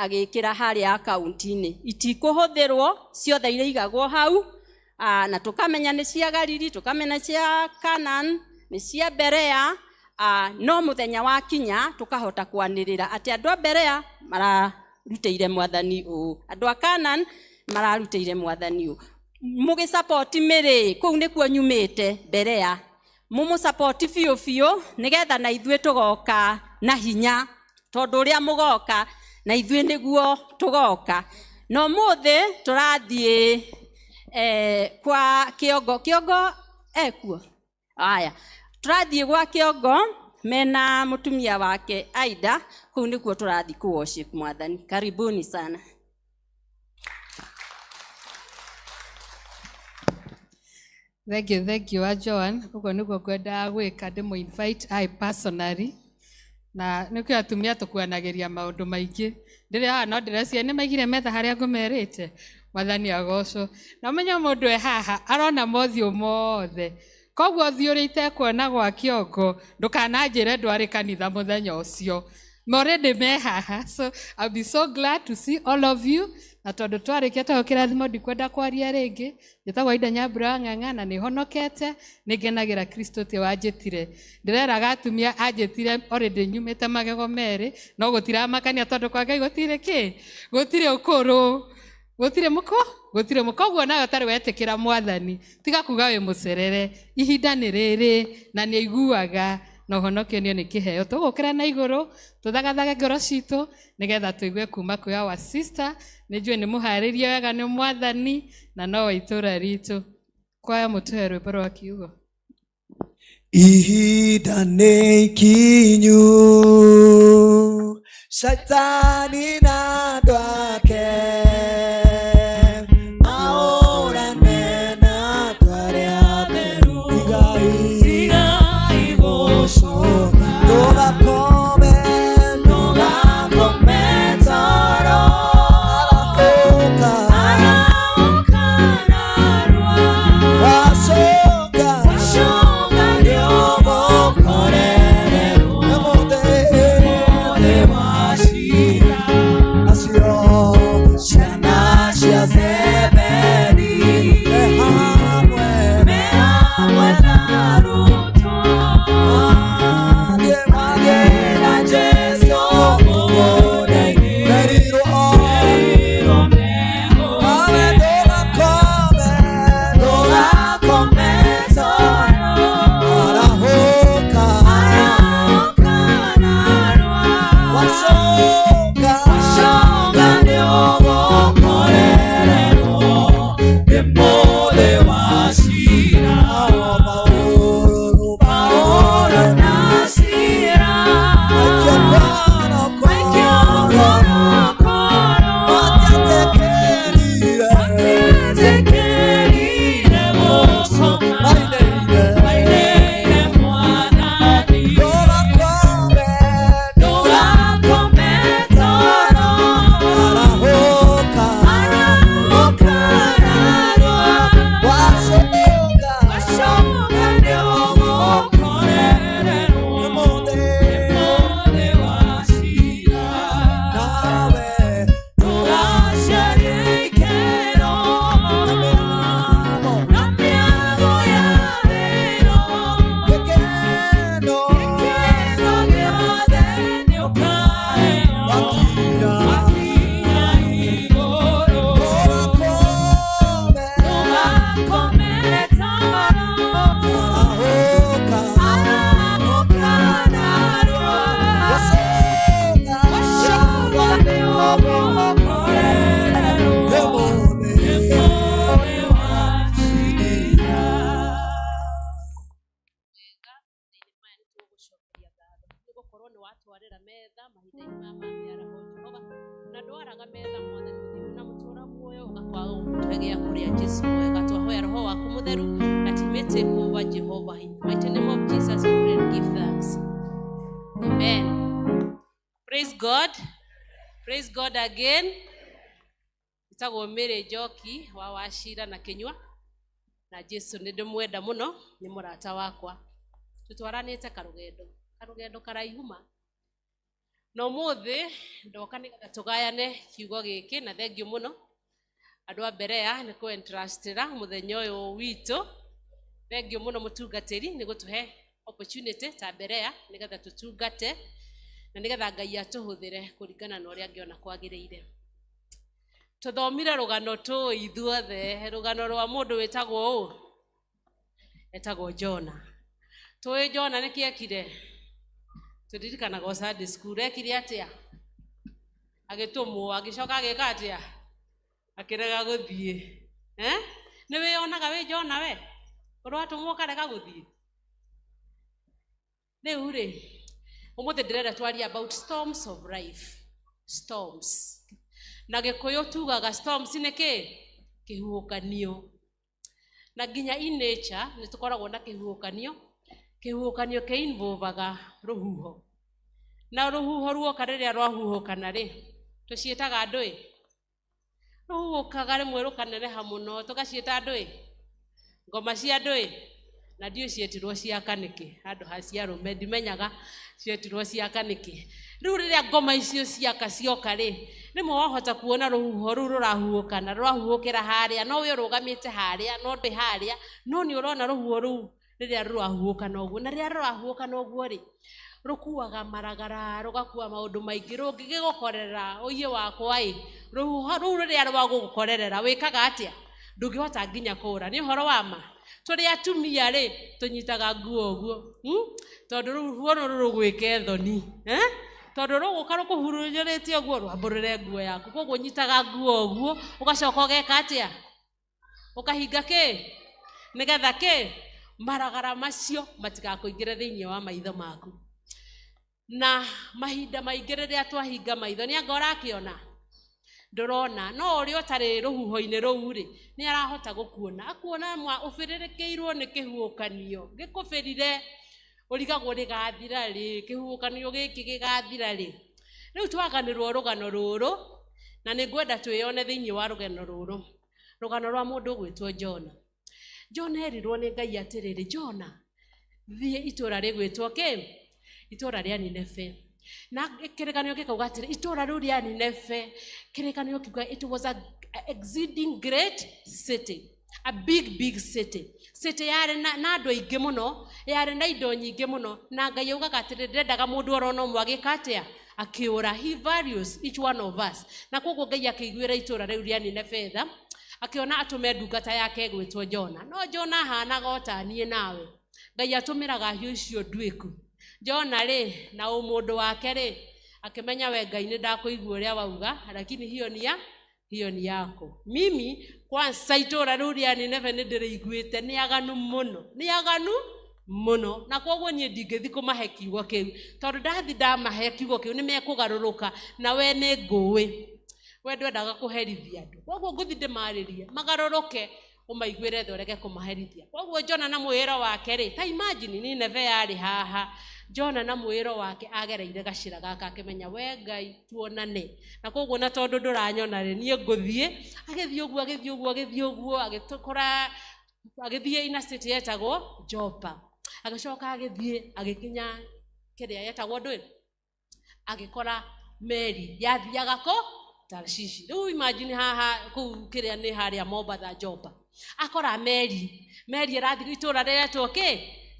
agĩkĩra harĩa akaunti-inĩ. Itikũhũthĩrwo, ciothe irĩigagwo hau, na tũkamenya nĩ cia Galili, tũkamenya cia Canaan, nĩ cia Berea, no mũthenya wakinya tũkahota kwanĩrĩra atĩ andũ a Berea mararutĩire mwathani ũũ, andũ a Canaan mararutĩire mwathani ũũ. Mũgĩsapoti mĩrĩ, kũu nĩkuo nyumĩte Berea. Mũmũsapoti biũ biũ nĩgetha na ithuĩ tũgoka na hinya, tondũ ũrĩa mũgoka na ithuĩ nĩguo tũgoka. Na ũmũthĩ tũrathiĩ kwa Kĩongo. Kĩongo ekuo? Aya, tũrathiĩ gwa Kĩongo mena mũtumia wake Aida, kũu nĩkuo tũrathiĩ kũ worship mwathani. Karibuni sana. Thank you, thank you, Joan. Ũguo nĩguo ngwendaga gwĩka, ndĩmũ invite I personally. Na nĩkĩo atumia tũkuanagĩria maũndũ maingĩ. Ndĩrĩ haha no ndĩreciria nĩ maigire metha harĩa ngũmerĩte. Mwathani agocwo. Na ũmenye mũndũ e haha arona mothiũ mothe. Koguo ũthiũ ũrĩa itekuona gwa Kĩongo, ndũkananjĩre ndwarĩ kanitha mũthenya ũcio. Already me haha. So I'll be so glad to see all of you. Na tondũ twarĩkia twayo kĩrathimo ndikwenda kwaria rĩngĩ. Njĩtagwo Aida Nyambura wa Ng'ang'a na nĩhonokete, nĩngenagĩra Kristo ũrĩa wanjĩtire. Ndĩreraga atumia anjĩtire already nyumĩte magego merĩ, no gũtiramakania tondũ kwa Ngai gũtirĩ kĩ? Gũtirĩ ũkũrũ. Gũtirĩ mũkũ? Gũtirĩ mũkũ. Koguo nawe ũtarĩ wetĩkĩra mwathani, tiga kuga wĩ mũcerere. Ihinda nĩ rĩrĩ na nĩ aiguaga na ũhonokio nĩ kĩheo. Tũgũkĩra na igũrũ, tũthagathage ngoro citũ nĩgetha tũigue kuma kwĩ our sister. Nĩ njũĩ nĩ mũharĩrie wega nĩ mwathani na no wa itũra ritũ. Kwaya mũtũhe rwĩmbo rwa kiugo. Ihinda nĩ ikinyu, Shaitani na andũ ake mahũrane na andũ arĩa atheru. Tigai gũcoka, ndũgakome, ndũgakome toro. Arahũka, wacoka, nĩũgũkorererwo nĩ mũthĩ wa ciira. Acio ciana cia Zebedi me hamwe na arutwo, mathiĩ na Jesũ mũgũnda-inĩ, merirwo nawe ndũgakome, ndũgakome toro. Arahũka, wacoka, nĩũgũkorererwo nĩ mũthĩ wa ciira. Paũlũ na Sila maikio korokoro, matietĩkĩrire gũkoma, mainĩire Mwathani. Ndũgakome toro. Arahũka narua, wacoka nĩũgũkorererwo nĩ mũthĩ wa ciira. Nawe ndũgacarie ikero na mĩago ya thĩ-ĩno, gĩkeno gĩothe nĩũkaheo wakinya igũrũ. Ndũgakome toro. Arahũka narua, wacoka nĩũgũkorererwo nĩ mũthĩ wa ciira. Wega thĩinĩ maya nĩ tũgũcokeria ngatho nĩ gũkorwo nĩ watwarĩra metha mahinda-inĩ maya ma mĩaraho Jehova, na ndwaraga metha mwathani mũthingu na mũtũra muoyo ũgakwaga gũtũhe gĩa kũrĩa. Jesu mwega, twahoya roho waku mũtheru that he may take over, Jehovah. In the mighty name of Jesus we pray and give thanks, amen. Praise God, praise God again. Njĩtagwo Mary Njoki wa Wacira na Kĩnyua, na Jesu nĩ ndĩmwenda mũno, nĩ mũrata wakwa, tũtwaranĩte karũgendo karaihu ma. Na ũmũthĩ ndoka nĩgetha tũgayane kiugo gĩkĩ, na thengiũ mũno andũ a Berea nĩ kũ-entrustĩra mũthenya ũyũ witũ. Thengiũ mũno mũtungatĩri nĩ gũtũhe opportunity ta Berea nĩgetha tũtungate na nĩgetha Ngai atũhũthĩre kũringana na ũrĩa angĩona kwagĩrĩire. Tũthomire rũgano tũĩ ithuothe, rũgano rwa mũndũ wĩtagwo ũ? Etagwo Jona. Tũĩ Jona nĩkĩ ekire? Tũririkanaga o Sunday school, ekire atĩa? Agĩtũmwo, agĩcoka agĩka atĩa? Akĩrega gũthiĩ. Eh? Nĩ wĩyonaga wĩ Jona we? Ũratũmwo ũkarega gũthiĩ? Rĩu rĩ, ũmũthĩ ndĩrenda twarie about storms of life. Storms. Na Gĩkũyũ tugaga storms nĩ kĩ? Kĩhuhũkanio. Na nginya in nature nĩ tũkoragwo na kĩhuhũkanio. Kĩhuhũkanio kĩ involvaga rũhuho. Na rũhuho ruoka rĩrĩa rwahuhũkana rĩ, tũciĩtaga ndũĩ? Rũhuhũkaga rĩmwe rũkaneneha mũno, tũgaciĩta ndũĩ? Ngoma cia ndũĩ? Na ndiũĩ cietirwo cia kanĩkĩ, handũ ha cia arũme, ndimenyaga cietirwo cia kanĩkĩ. Rĩu rĩrĩa ngoma icio ciaka cioka rĩ, rĩmwe wahota kuona rũhuho rũu rũrahuhũkana, rũrahuhũkĩra harĩa, no we ũrũgamĩte harĩa, no ndwĩ harĩa, no nĩ ũrona rũhuho rũu rĩrĩa rũrahuhũkana ũguo. Na rĩrĩa rũrahuhũkana ũguo rĩ, rũkuaga maragara, rũgakua maũndũ maingĩ, rũngĩgĩgũkorerera ũiye wakwa ĩ, rũhuho rũu rĩrĩa rwagũgũkorerera wĩkaga atĩa? Ndũngĩhota nginya kũũra. Nĩ ũhoro wa ma? Tũrĩ atumia rĩ, tũnyitaga nguo ũguo, Tondũ rũhuho rũrũ rũgwĩke thoni, eh? Tondũ rũgũka rũkũhurunjũrĩte ũguo, rwambũrũre nguo yaku. Koguo ũnyitaga nguo ũguo, ũgacoka ũgeka atĩa? Ũkahinga kĩ? Nĩgetha kĩ? Maragara macio matigakũingĩre thĩinĩ wa maitho maku. Na mahinda maingĩ rĩrĩa twahinga maitho, nĩ anga ũrakĩona? Ndũrona. No ũrĩa ũtarĩ rũhuho-inĩ rũu rĩ, nĩ arahota gũkuona. Akuona mwa ũbĩrĩrĩkĩirwo nĩ kĩhuhũkanio. Gĩkũbĩrire, ũrigagwo rĩgathira rĩ, kĩhuhũkanio gĩkĩ gĩgathira rĩ. Rĩu twaganĩrwo rũgano rũrũ, na nĩ ngwenda twĩyone thĩinĩ wa rũgano rũrũ. Rũgano rwa mũndũ ũgwĩtwo Jona. Jona erirwo nĩ Ngai atĩrĩrĩ, Jona, thiĩ itũũra rĩgwĩtwo kĩ? Itũũra rĩa Nineve. Na kĩrĩkanĩro gĩkauga atĩrĩ, itũũra rĩu rĩa Nineve, kĩrĩkanĩro kiuga it was a exceeding great city, a big big city. City yarĩ na andũ aingĩ mũno, yarĩ na indo nyingĩ mũno, na Ngai augaga atĩrĩ, ndendaga mũndũ orona ũmwe agĩka atĩa? Akĩũra. He values each one of us. Na koguo Ngai akĩiguĩra itũũra rĩu rĩa Nineve tha, akĩona atũme ndungata yake ĩgwĩtwo Jona. No Jona ahanaga o ta niĩ nawe. Ngai atũmĩraga hiũ icio nduĩku. Jona rĩ, na ũmũndũ wake rĩ, akĩmenya we Ngai nĩ ndakũigua ũrĩa wauga, lakini hiyo ni ya, hiyo ni yako. Mimi kwanza itũũra rĩu rĩa Nineve nĩ ndĩrĩiguĩte, nĩ aganu mũno, nĩ aganu mũno. Na koguo niĩ ndingĩthiĩ kũmahe kiugo kĩu, tondũ ndathi ndamahe kiugo kĩu nĩ mekũgarũrũka, na we nĩ ngũĩ. We ndwendaga kũherithia andũ. Koguo ngũthiĩ ndĩmarĩrie, magarũrũke, ũmaiguĩre tha ũrege kũmaherithia. Koguo Jona na mwĩĩro wake rĩ, ta imagine Nineve yarĩ haha. Jona na mwĩĩro wake agereire gacĩra gaka akĩmenya we Ngai tuonane. Na koguo na tondũ ndũranyona rĩ, niĩ ngũthiĩ. Agĩthiĩ ũguo, agĩthiĩ ũguo, agĩthiĩ ũguo, agĩtũkora, agĩthiĩ ina city yetagwo Joppa. Agĩcoka agĩthiĩ, agĩkinya kĩrĩa yetagwo ndũĩ? Agĩkora meri yathiaga kũ? Tarshishi. Rĩu imagine haha kũu kĩrĩa nĩ harĩa Mombatha Joppa. Akora meri, meri ĩrathiĩ itũũra rĩretwo kĩ?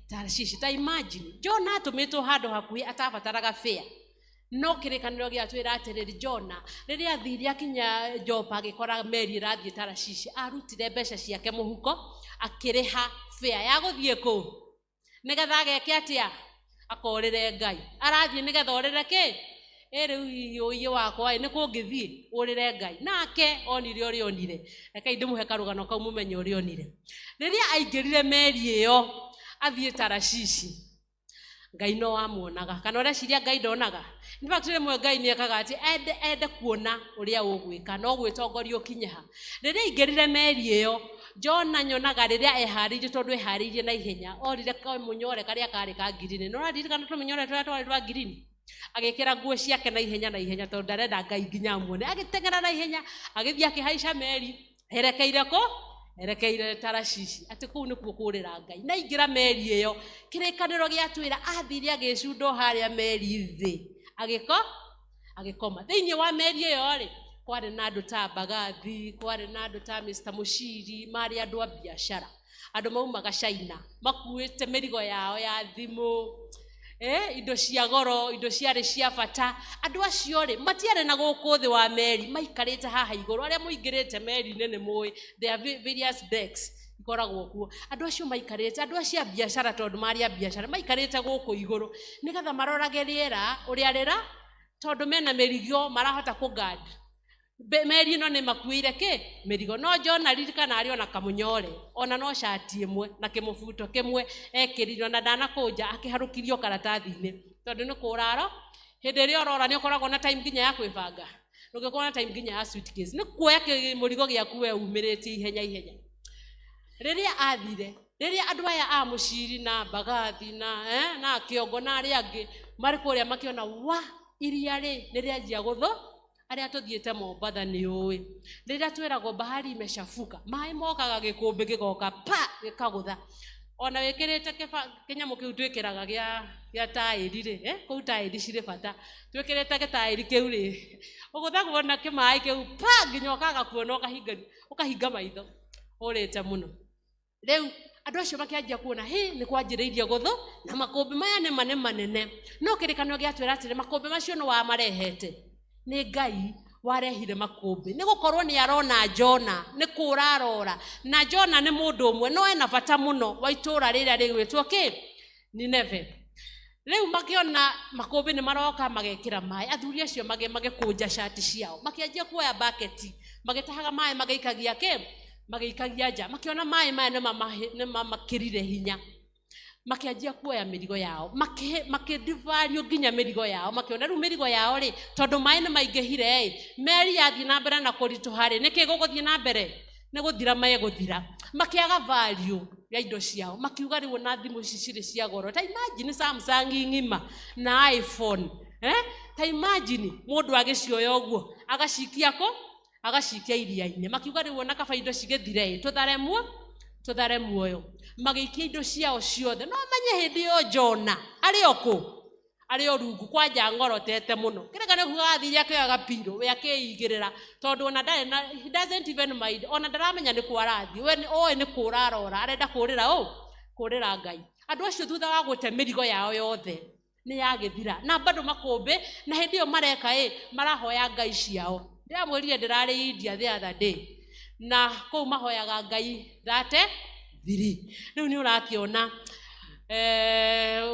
Tarshishi. Ta imagine Jona atũmĩtwo handũ hakuhĩ atabataraga fare. No kĩrĩkanĩro gĩatwĩra atĩrĩrĩ, Jona rĩrĩa athire akinya Joppa agĩkora meri ĩrathiĩ Tarshishi, arutire mbeca ciake mũhuko akĩrĩha fare ya gũthiĩ kũu nĩgetha ageke atĩa? Akorĩre Ngai. Arathiĩ nĩgetha orĩre kĩ? Ĩ rĩu hihi ũiye wakwa ĩ, nĩ kũngĩthiĩ ũrĩre Ngai. Nake onire ũrĩa onire. Rekei ndĩmũhe karũgano kau mũmenye ũrĩa onire. Rĩrĩa aingĩrire meri ĩyo athiĩ Tarashishi, Ngai no amuonaga. Kana ũreciria Ngai ndonaga? In fact rĩmwe Ngai nĩ ekaga atĩ ende kuona ũrĩa ũgwĩka, no gwĩtongoria ũkinye ha. Rĩrĩa aingĩrire meri ĩyo, Jona nyonaga rĩrĩa eharĩirie, tondũ eharĩirie na ihenya, orire kamũnyore karĩa karĩ ka ngirini. Nĩ ũraririkana tũmĩnyore tũrĩa twarĩ twa ngirini? Agĩkĩra nguo ciake na ihenya na ihenya, tondũ ndarenda Ngai nginya amuone. Agĩteng'era na ihenya, agĩthiĩ akĩhaica meri, erekeire kũ? Erekeire Tarashishi. Atĩ kũu nĩkuo kũrĩra Ngai. Na aingĩra meri ĩyo, kĩrĩkanĩro gĩatwĩra athire agĩcundwo harĩa meri thĩ. Agĩko? Agĩkoma. Thĩinĩ wa meri ĩyo rĩ, kwarĩ na andũ ta Mbagathi, kwarĩ na andũ ta Mr. Mushiri, marĩ andũ a biacara. Andũ maumaga China, makuĩte mĩrigo yao ya thimũ, indo cia goro, indo ciarĩ cia bata. Andũ acio rĩ, matiarĩ na gũkũ thĩ wa meri, maikarĩte haha igũrũ. Arĩa mũingĩrĩte meri-inĩ nĩ mũĩ, there are various decks ikoragwo kuo. Andũ acio maikarĩte, andũ acio a biacara tondũ marĩ a biacara, maikarĩte gũkũ igũrũ nĩgetha marorage rĩera ũrĩa rĩra, tondũ mena mĩrigo marahota kũ-guard. Meri ĩno nĩ makuĩire kĩ mĩrigo. No Jona ririkana arĩ ona kamũnyore, ona no cati ĩmwe na kĩmũbuto kĩmwe ekĩrire, ona ndanakũnja akĩharũkirio karatathi-inĩ tondũ nĩ kũraro. Hĩndĩ ĩrĩa ũrora nĩ ũkoragwo na time nginya ya kwĩbanga, ndũngĩkorwo na time nginya ya suitcase, nĩ kuoya mũrigo gĩaku we umĩrĩtie ihenya ihenya. Rĩrĩa athire, rĩrĩa andũ aya a Mũciri na Mbagathi na Kĩongo na arĩa angĩ marĩ kũrĩa makĩona wa iria rĩ nĩ rĩanjia gũthũ, arĩa tũthiĩte Mombatha nĩ ũĩ rĩrĩa twĩragwo bahari imechafuka, maĩ mokaga gĩkũmbĩ gĩgoka pa gĩkagũtha. Ona wĩkĩrĩte kĩnyamũ kĩu twĩkĩraga gĩa taĩri rĩ, kũu taĩri cirĩ bata, twĩkĩrĩte gĩtaĩri kĩu rĩ, ũgũthagwo na kĩmaĩ kĩu pa nginya ũkaga kuona, ũkahinga maitho ũrĩte mũno. Rĩu andũ acio makĩanjia kuona hĩ nĩ kwanjĩrĩirie gũthũ na makũmbĩ maya nĩ ma nĩ manene. No kĩrĩkanĩro gĩatwĩra atĩrĩ, makũmbĩ macio nĩ wamarehete, nĩ Ngai warehire makũmbĩ, nĩ gũkorwo nĩ arona Jona nĩ kũra arora, na Jona nĩ mũndũ ũmwe no ena bata mũno wa itũũra rĩrĩa rĩgwĩtwo kĩ Nineve. Rĩu makĩona makũmbĩ nĩ maroka magekĩra maĩ, athuri acio magĩkũnja cati ciao, makĩanjia kuoya baketi, magĩtahaga maĩ magĩikagia kĩ, magĩikagia nja, makĩona maĩ maya nĩ mamakĩrire hinya, makĩanjia kuoya mĩrigo yao, makĩdivario nginya mĩrigo yao, makĩona rĩu mĩrigo yao rĩ, tondũ maĩ nĩ maingĩhire ĩ, meri yathiĩ na mbere na kũritũha rĩ, nĩkĩ gũgũthiĩ na mbere? Nĩ gũthira megũthira. Makĩaga value ya indo ciao, makiuga rĩu ona thimũ ici cirĩ cia goro, ta imagine Samsung ng'ima na iPhone, ta imagine mũndũ agĩcioya ũguo agacikia kũ, agacikia iria-inĩ. Makiuga rĩu ona kaba indo cigĩthire ĩ, tũthare muoyo. Magĩikia indo ciao ciothe. No menye hĩndĩ ĩyo Jona arĩ o kũ, arĩ o rungu kwanja ng'orotete mũno. Kĩrĩkanĩro kiugaga athire akĩoyaga pillow, we akĩigĩrĩra, tondũ ona ndarĩ na, he doesn't even mind, ona ndaramenya nĩ kũ arathiĩ, we oĩ nĩ kũra arora, arenda kũrĩra ũ, kũrĩra Ngai. Andũ acio thutha wa gũte mĩrigo yao yothe nĩ yagĩthira, na bado makũmbĩ, na hĩndĩ ĩyo mareka ĩ, marahoya ngai ciao. Ndĩramwĩrire ndĩrarĩ India the other day, na kũu mahoyaga ngai 33. Rĩu nĩ ũrakĩona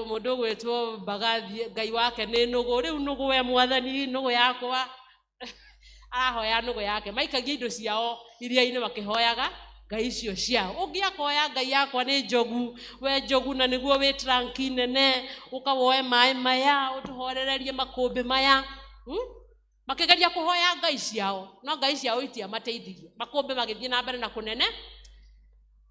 mũndũ ũgwĩtwo Mbagathi, ngai wake nĩ nũgũ. Rĩu nũgũ we mwathani, nũgũ yakwa, arahoya nũgũ yake. Maikagia indo ciao iria-inĩ makĩhoyaga ngai icio ciao. Ũngĩ akoya ngai yakwa nĩ njogu, we njogu na nĩguo wĩ tranki nene, ũka woe maĩ maya ũtũhorererie makũmbĩ maya. Makĩgeria kũhoya ngai ciao, no ngai ciao itiamateithirie. Makũmbĩ magĩthiĩ na mbere na kũnene.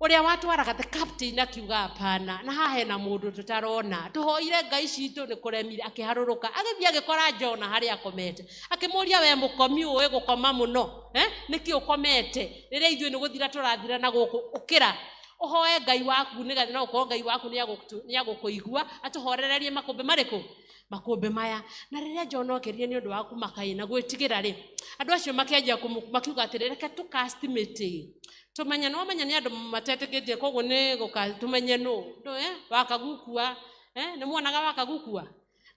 Ũrĩa watwaraga the captain akiuga hapana, na haha hena mũndũ tũtarona, tũhoire ngai citũ nĩ kũremire. Akĩharũrũka agĩthiĩ agĩkora Jona harĩa akomete, akĩmũria we mũkomi ũĩ gũkoma mũno, nĩkĩ ũkomete rĩrĩa ithuĩ nĩ gũthira tũrathira na gũkũ? Ũkĩra ũhoe ngai waku nĩgetha no ũkorwo ngai waku nĩ agũkũigua atũhorererie makũmbĩ marĩkũ, makũmbĩ maya. Na rĩrĩa Jona okĩrire nĩ ũndũ wa kũmaka na gwĩtigĩra rĩ, andũ acio makĩanjia makiuga atĩrĩ, reke tũcast mĩtĩ tũmenye. No menya nĩ andũ matetĩkĩtie, koguo nĩ gũka tũmenye nũ ndũ, wakagukua, nĩ muonaga wakagukua,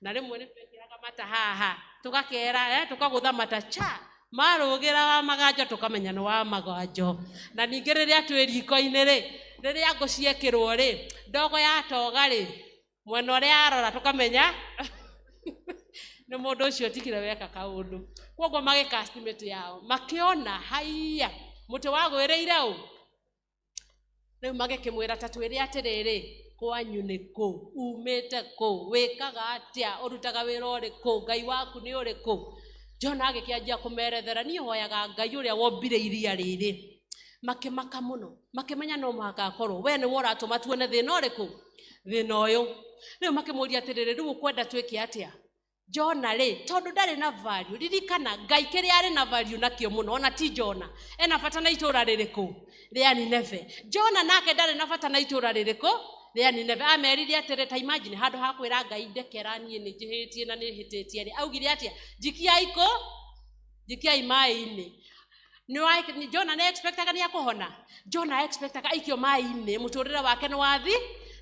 na rĩmwe nĩ twekĩraga mata haha tũgakera, tũkagũtha mata cha marũgĩra wa maganjo tũkamenya nĩ wa maganjo. Na ningĩ rĩrĩa twĩ riko-inĩ rĩ, rĩrĩa ngũ ciekĩrwo rĩ, ndogo yatoga rĩ, mwena ũrĩa arora tũkamenya nĩ mũndũ ũcio ũtigire weka kaũndũ. Koguo magĩcast mĩtĩ yao, makĩona haiya mũtĩ wagwĩrĩire ũ. Rĩu magĩkĩmwĩra ta twĩre atĩrĩrĩ, kwanyu nĩ kũ, umĩte kũ, wĩkaga atĩa, ũrutaga wĩra ũrĩkũ, ngai waku nĩ ũrĩkũ? Jona agĩkĩanjia kũmerethera, niĩ hoyaga ngai ũrĩa wombire iria rĩrĩ. Makĩmaka mũno, makĩmenya no mũhaka akorwo we nĩwe ũratũma tuone thĩna ũrĩkũ, thĩna ũyũ. Rĩu makĩmũria atĩrĩrĩ, rĩu ũkwenda twĩke atĩa? Jona rĩ, tondũ ndarĩ na value, ririkana ngai kĩrĩa arĩ na value nakĩo mũno, ona ti Jona ena bata na itũũra rĩrĩkũ rĩa Nineve. Jona nake ndarĩ na bata na itũũra rĩrĩkũ Rĩa Nineve. Amerire atĩrĩ, ta imagine handũ ha kwĩra Ngai ndekera niĩ nĩ njĩhĩtie na nĩ hĩtĩtie rĩ, augire atĩa? Njikiai kũ? Njikiai maĩ-inĩ. Jona nĩ expectaga nĩ akũhona. Jona expectaga aikio maĩ-inĩ, mũtũrĩre wake nĩ wathi,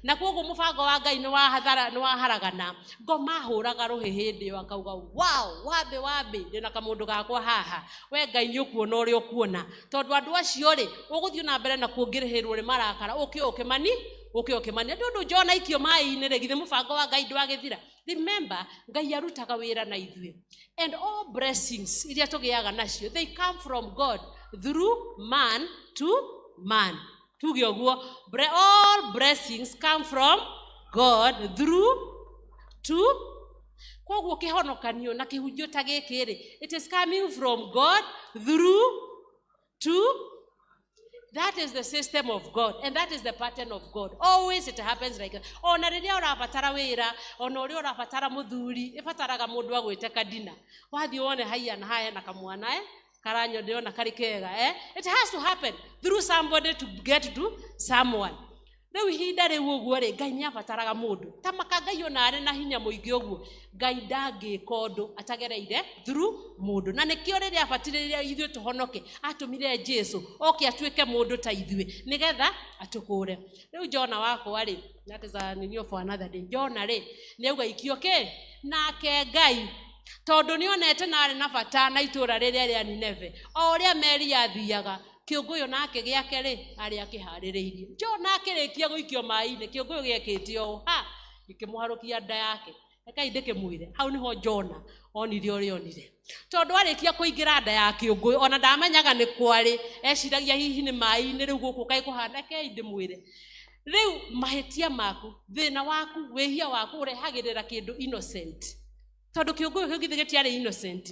na koguo mũbango wa Ngai nĩ wahathara, nĩ waharagana. Ngoma ahũraga rũhĩ hĩndĩ ĩyo akauga, wow, wambe wambe, ndĩna kamũndũ gakwa haha. We Ngai nĩ ũkuona ũrĩa ũkuona. Tondũ andũ acio rĩ, ũgũthiĩ na mbere na kuongĩrĩhĩrwo nĩ marakara, ũke ũkĩmani, ũke ũkĩmani. Nĩ ũndũ Jona aikio maĩ-inĩ rĩ, githĩ mũbango wa Ngai ndwagĩthira? Remember, Ngai arutaga wĩra na ithuĩ. And all blessings iria tũgĩaga nacio, they come from God through man to man. Tuge ũguo, all blessings come from God through to. Koguo kĩhonokanio na kĩhunjio ta gĩkĩ rĩ, it is coming from God through to. That is the system of God, and that is the pattern of God. Always it happens like that. Ona rĩrĩa ũrabatara wĩra, ona ũrĩa ũrabatara mũthuri, ĩbataraga mũndũ agwĩte kadina. Wathiĩ wone haiya na haya na kamwana, karanyo ndĩrona karĩ kega, It has to happen through somebody to get to someone. Rĩu ihinda rĩu ũguo rĩ, Ngai nĩabataraga mũndũ. Ta maka Ngai ona arĩ na hinya mũingĩ ũguo, Ngai ndangĩka ũndũ atagereire through mũndũ. Na nĩkĩo rĩrĩa abatirĩrĩire ithuĩ tũhonoke, atũmire Jesũ oke atuĩke mũndũ ta ithuĩ, nĩgetha atũkũre. Rĩu Jona wakwa rĩ, that is a nini for another day. Jona rĩ, nĩauga ikio kĩ? Nake Ngai, tondũ nĩonete na arĩ na bata na itũũra rĩrĩa rĩa Nineve, o ũrĩa meri yathiaga, kĩũngũyũ nake gĩake rĩ, arĩ akĩharĩrĩirie. Jona akĩrĩkia gũikio maĩ-inĩ, kĩũngũyũ gĩekĩte ũũ, ha, gĩkĩmũharũkia nda yake. Rekai ndĩkĩmwĩre, hau nĩho Jona onire ũrĩa onire. Tondũ arĩkia kũingĩra nda ya kĩũngũyũ, ona ndamenyaga nĩ kwarĩ, eciragia hihi nĩ maĩ-inĩ rĩu gũkũ kaĩ kũhana, rekei ndĩmwĩre. Rĩu mahĩtia maku, thĩna waku, wĩhia waku ũrehagĩrĩra kĩndũ innocent. Tondũ kĩũngũyũ kĩu githĩ gĩtiarĩ innocent.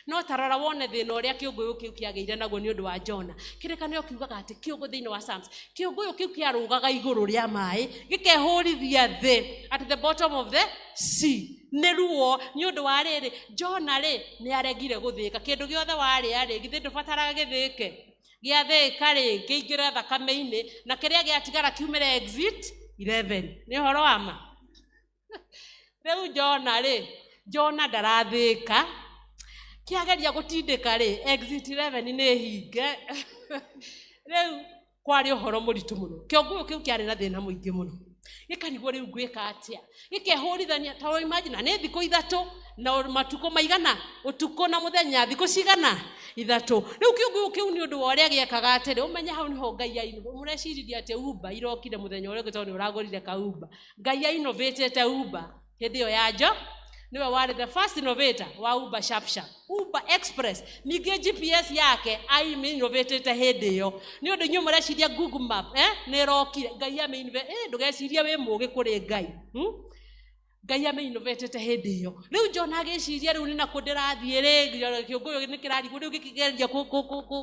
No tarora wone thĩna ũrĩa kĩũngũyũ kĩu kĩagĩire naguo nĩ ũndũ wa Jona. Kĩrĩkanĩro kiugaga atĩ kĩũngũ thĩinĩ wa Psalms, kĩũngũyũ kĩu kĩarũgaga igũrũ rĩa maĩ, gĩkehũrithia thĩ at the bottom of the sea. Nĩ ruo nĩ ũndũ wa rĩrĩ, Jona rĩ nĩ aregire gũthĩka. Kĩndũ gĩothe warĩa rĩ, githĩ ndũbataraga gĩthĩke? Gĩathĩka rĩ, kĩingĩre thakame-inĩ, na kĩrĩa gĩatigara kiumĩre exit 11. Nĩ ũhoro wa ma? Rĩu Jona rĩ, Jona ndarathĩka. Kĩageria gũtindĩka rĩ, exit 11 nĩ hinge. Rĩu kwarĩ ũhoro mũritũ mũno. Kĩũngũyũ kĩu kĩarĩ na thĩna mũingĩ mũno. Gĩkarigwo rĩu ngwĩka atĩa? Gĩkehũrithania, ta imagine, nĩ thikũ ithatũ na matukũ maigana, ũtukũ na mũthenya, thikũ cigana? Ithatũ. Rĩu kĩũngũyũ kĩu nĩ ũndũ wa ũrĩa gĩekaga atĩrĩ, ũmenye hau nĩho Ngai ainũ. Mũreciririe atĩ Uber irokire mũthenya ũrĩa ũngĩ tondũ nĩ ũragũrire ka Uber. Ngai ainnovatĩte Uber hĩndĩ ĩyo ya Jo. Niwe warĩ the first innovator wa Uber Sharp Sharp, Uber Express. Ningĩ GPS yake aimĩinnovatĩte hĩndĩ ĩyo. Nĩ ũndũ inyuĩ mũreciria Google Map, nĩ ĩrokire. Ngai amĩinnovatĩte, ndũgecirie wĩ mũũgĩ kũrĩ Ngai. Ngai amĩinnovatĩte hĩndĩ ĩyo. Rĩu Jona agĩciria rĩu nĩ nakũ ndĩrathiĩ rĩ, kĩũngũyũ nĩ kĩrarigwo rĩu gĩkĩgeria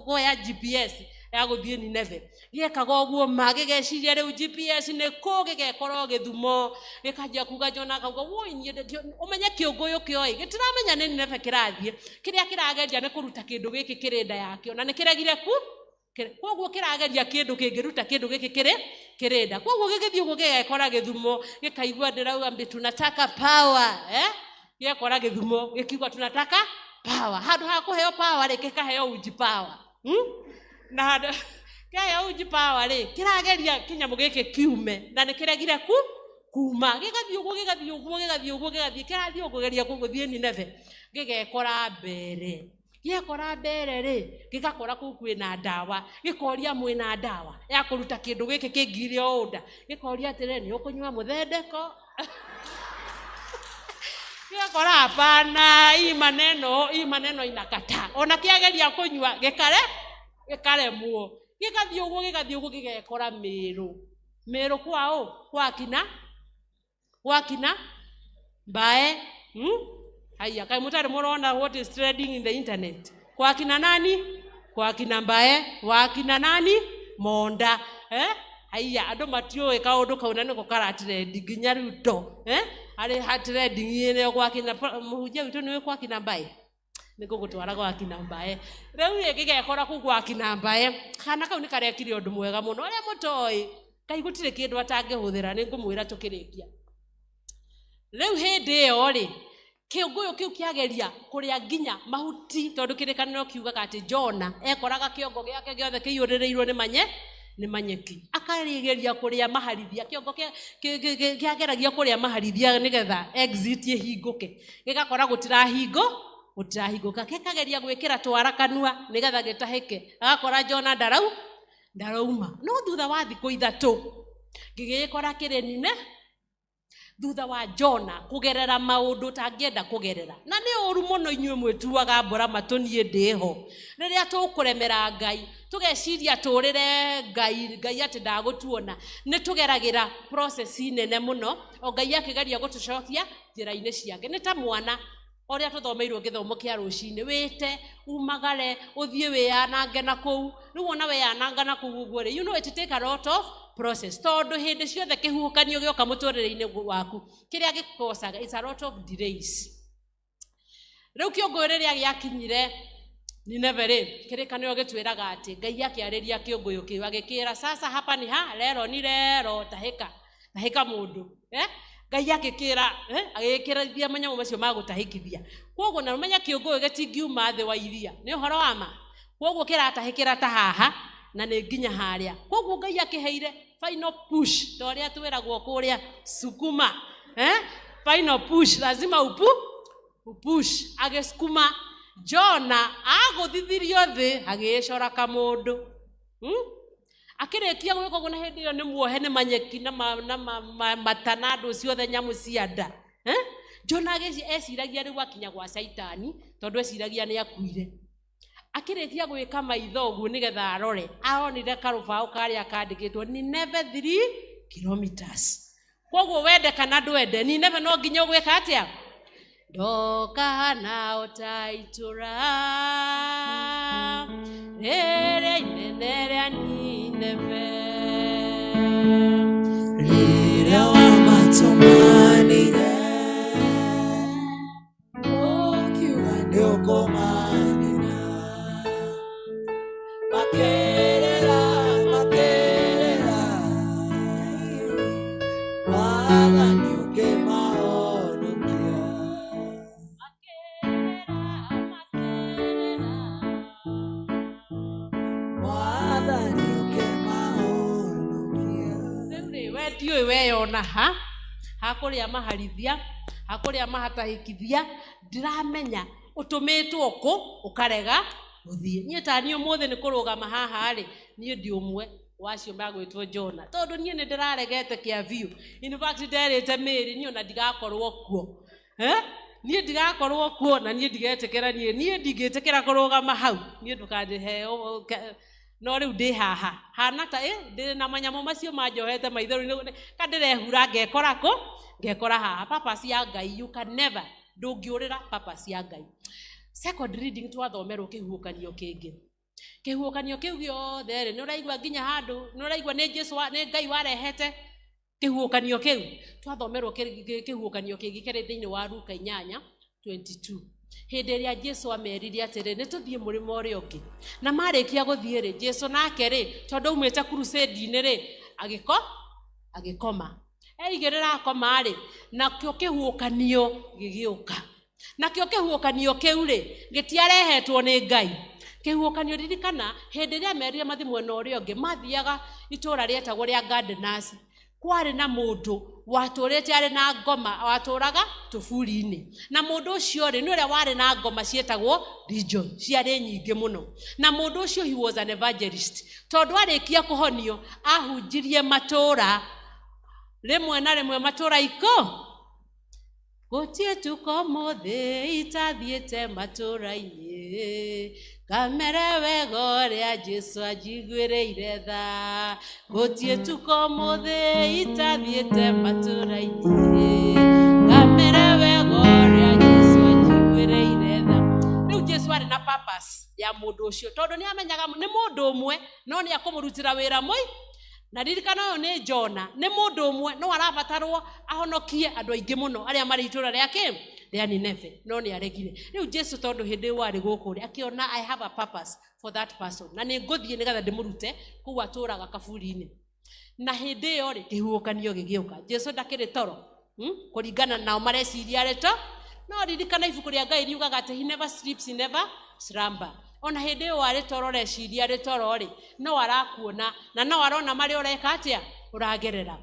kuoya GPS ya gũthiĩ Nineve. Gĩekaga ũguo ma, gĩgeciria rĩu GPS nĩ kũ, gĩgekora o Gĩthumo. Gĩkanjia kuga Jona akauga, woi niĩ ũmenye kĩũngũyũ kĩoĩ, gĩtiramenya nĩ Nineve kĩrathiĩ. Kĩrĩa kĩrageria nĩ kũruta kĩndũ gĩkĩ kĩrĩ nda yakĩo, na nĩ kĩregire ku? Koguo kĩrageria kĩndũ kĩngĩruta kĩndũ gĩkĩ kĩrĩ nda. Koguo gĩgĩthiĩ ũguo gĩgekora Gĩthumo, gĩkaigua ndĩrauga mbi tunataka power, Gĩgekora Gĩthumo, gĩkiuga tunataka power. Handũ ha kũheo power rĩ, gĩkaheo uji power. Na handũ kĩaheo uji power rĩ, kĩrageria kĩnyamũ gĩkĩ kiume, na nĩ kĩregire kuma. Gĩgathiĩ ũguo, gĩgathiĩ ũguo, gĩgathiĩ ũguo, gĩgathiĩ, kĩrathiĩ ũguo, geria gũthiĩ Nineve. Gĩgekora mbere. Gĩakora mbere rĩ, gĩgakora kũu kwĩna ndawa. Gĩkoria mwĩna ndawa ya kũruta kĩndũ gĩkĩ kĩngire o nda. Gĩkoria atĩrĩ, nĩ ũkũnyua mũthendeko? Gĩgakora hapana, hii maneno, hii maneno inakataa. Ona kĩageria kũnyua, gĩkaremwo. Gĩgathiĩ ũguo, gĩgathiĩ ũguo, gĩgekora Mĩrũ. Mĩrũ kwa ũ? Kwa kina? Kwa kina? Mbae? Haya, kai mutari mũrona what is trending in the internet. Kwa kina nani? Kwa kina Mbae, wa kina nani? Monda. Haya, andũ matiũĩ kaũndũ kau na nĩko karatrend nginya rĩu to. Arĩ ha trending ĩrĩa gwa kina mũhunjia witũ nĩũĩ kwa kina Mbae? Nĩ ngũgũtwara gwa kina Mbae. Rĩu rĩ, gĩgekora kũu gwa kina Mbae. Kana kau nĩ karekire ũndũ mwega mũno. Arĩa mũtoĩ, Ngai gũtirĩ kĩndũ atangĩhũthĩra, nĩ ngũmwĩra tũkĩrĩkia. Rĩu hĩndĩ ĩyo rĩ, kĩũngũyũ kĩu kĩageria kũrĩa nginya mahuti, tondũ kĩrĩkanĩro kiugaga atĩ Jona ekoraga kĩongo gĩake gĩothe kĩiyũrĩrĩirwo nĩ manye nĩ manyeki, akarĩgeria kũrĩa maharithia, kĩongo kĩageragia kũrĩa maharithia nĩgetha exit ĩhingũke, gĩgakora gũtirahingũka, gĩkageria gwĩkĩra twara kanua nĩgetha gĩtahĩke, agakora Jona ndarauma. No thutha wa thikũ 3 gĩgĩkora kĩrĩ nine, thutha wa Jona kũgerera maũndũ ũtangĩenda kũgerera. Na nĩ ũru mũno inyuĩ mwĩtuaga mbora matũ, niĩ ndĩho. Rĩrĩa tũkũremera Ngai, tũgeciria tũrĩre Ngai, Ngai atĩ ndagũtuona, nĩ tũgeragĩra process nene mũno, o Ngai akĩgeria gũtũcokia njĩra-inĩ ciake. Nĩ ta mwana ũrĩa tũthomeirwo gĩthomo kĩa rũcinĩ, wĩte umagare ũthiĩ wĩyanange na kũu. Rĩu wona weyananga na kũu ũguo rĩ, you know it take a lot of process, tondũ hĩndĩ ciothe kĩhuhũkanio gĩoka mũtũrĩre-inĩ waku, kĩrĩa gĩkocaga is a lot of delays. Rĩu kĩũngũyũ rĩrĩa gĩakinyire Nineve rĩ, kĩrĩkanĩro gĩtwĩraga atĩ Ngai akĩarĩria kĩũngũyũ kĩu agĩkĩra, sasa hapa ni ha lero ni lero, tahĩka tahĩka mũndũ, Ngai agĩkĩra, agĩkĩrithia manyamũ macio ma gũtahĩkithia. Kwoguo na ũmenye kĩũngũyũ gĩtingiuma thĩ wa iria, nĩ ũhoro wa ma. Kwoguo kĩratahĩkĩra ta haha na nĩ nginya harĩa. Kwoguo Ngai akĩheire final push, ta ũrĩa twĩragwo kũrĩa sukuma, final push, lazima upush. Agĩsukuma Jona agũthithirio thĩ agĩĩcora kamũndũ. Akĩrĩkia gwĩka ũguo, na hĩndĩ ĩyo nĩ muohe nĩ manyeki na mata na andũ ciothe nyamũ cia nda. Jona eciragia rĩu akinya gwa Caitani, tondũ eciragia nĩ akuire. Akĩrĩkia gwĩka maitho ũguo nĩgetha arore, aronire karũbaũ karĩa kandĩkĩtwo Nineve 3 kilometers. Kwoguo wende kana ndwende, Nineve no nginya ũgwĩka atĩa? Ndoka nao ta itũra rĩrĩa inene rĩa Nineve, rĩrĩa wamatũmanire ũkiuga nĩũkũmanina, makĩrĩra makĩrĩra, Mwathani ũkĩmahonokia. Mwathani ũkĩmahonokia. Rĩu rĩ, we ndiũĩ weyona ha hakũrĩa maharithia, hakũrĩa mahatahĩkithia, ndiramenya ũtũmĩtwo kũ ũkarega gũthiĩ. Niĩ ta niĩ ũmũthĩ nĩ kũrũgama haha rĩ, niĩ ndi ũmwe wacio magwĩtwo Jona, tondũ niĩ nĩ ndĩraregete kĩa biũ. In fact nderĩte Mary niĩ ona ndigakorwo kuo, niĩ ndigakorwo kuo, na niĩ ndigetĩkĩra, niĩ ndingĩtĩkĩra kũrũgama hau, niĩ ndũkanjĩhe no rĩu ndĩ haha hana ta ndĩ na manyamũ macio manjohete maitho rĩu, ka ndĩrehura ngekora kũ, ngekora haha. Purpose ya Ngai, you can never, ndũngĩũrĩra purpose ya Ngai. Second reading twathomerwo kĩhuhũkanio kĩngĩ. Kĩhuhũkanio kĩu gĩothe rĩ, nĩ ũraigua nginya handũ, nĩ ũraigua nĩ Jesũ nĩ Ngai warehete kĩhuhũkanio kĩu. Twathomerwo kĩhuhũkanio kĩngĩ kĩrĩ thĩinĩ wa Luka 8:22. Hĩndĩ ĩrĩa Jesũ amerire atĩrĩ, nĩ tũthiĩ mũrĩmo ũrĩa ũngĩ. Na marĩkia gũthiĩ rĩ, Jesũ nake rĩ, tondũ aumĩte crusade-inĩ rĩ, agĩkoma. Eigĩrĩra akoma rĩ, nakĩo kĩhuhũkanio gĩgĩũka. Nakĩo kĩhuhũkanio kĩu rĩ, gĩtiarehetwo nĩ Ngai. Kĩhuhũkanio, ririkana, hĩndĩ ĩrĩa merire mathiĩ mwena ũrĩa ũngĩ, mathiaga itũũra rĩetagwo rĩa Gardeners. Kwarĩ na mũndũ watũrĩte arĩ na ngoma, watũraga tũburi-inĩ. Na mũndũ ũcio rĩ, nĩ ũrĩa warĩ na ngoma ciĩtagwo legion, ciarĩ nyingĩ mũno. Na mũndũ ũcio he was an evangelist. Tondũ arĩkia kũhonio, ahunjirie matũũra rĩmwe na rĩmwe, matũũra ikũ. Gũtirĩ tukũ mũthĩ itathiĩte matũũra-inĩ, ngamere wega ũrĩa Jesũ anjiguĩrĩire tha. Gũtirĩ tukũ mũthĩ itathiĩte matũũra-inĩ, ngamere wega ũrĩa Jesũ anjiguĩrĩire tha. Rĩu Jesũ arĩ na purpose ya mũndũ ũcio, tondũ nĩ amenyaga nĩ mũndũ ũmwe, no nĩ akũmũrutĩra wĩra mũi. Na ririkana ũyũ nĩ Jona, nĩ mũndũ ũmwe, no arabatarwo ahonokie andũ aingĩ mũno arĩa marĩ itũũra rĩa kĩ? Rĩa Nineve, no nĩ aregire. Rĩu Jesũ tondũ hĩndĩ ĩyo arĩ gũkũ rĩ, akĩona I have a purpose for that person, na nĩ ngũthiĩ nĩgetha ndĩmũrute kũu atũũraga kaburi-inĩ. Na hĩndĩ ĩyo rĩ, kĩhuhũkanio gĩgĩũka. Jesu ndakĩrĩ toro, Kũringana nao mareciria arĩ to. No ririkana ibuku rĩa Ngai riugaga atĩ he never sleeps, he never slumber. Ona hĩndĩ ĩyo arĩ toro reciria arĩ toro rĩ, no arakuona na no arona marĩa ũreka atĩa, ũragerera.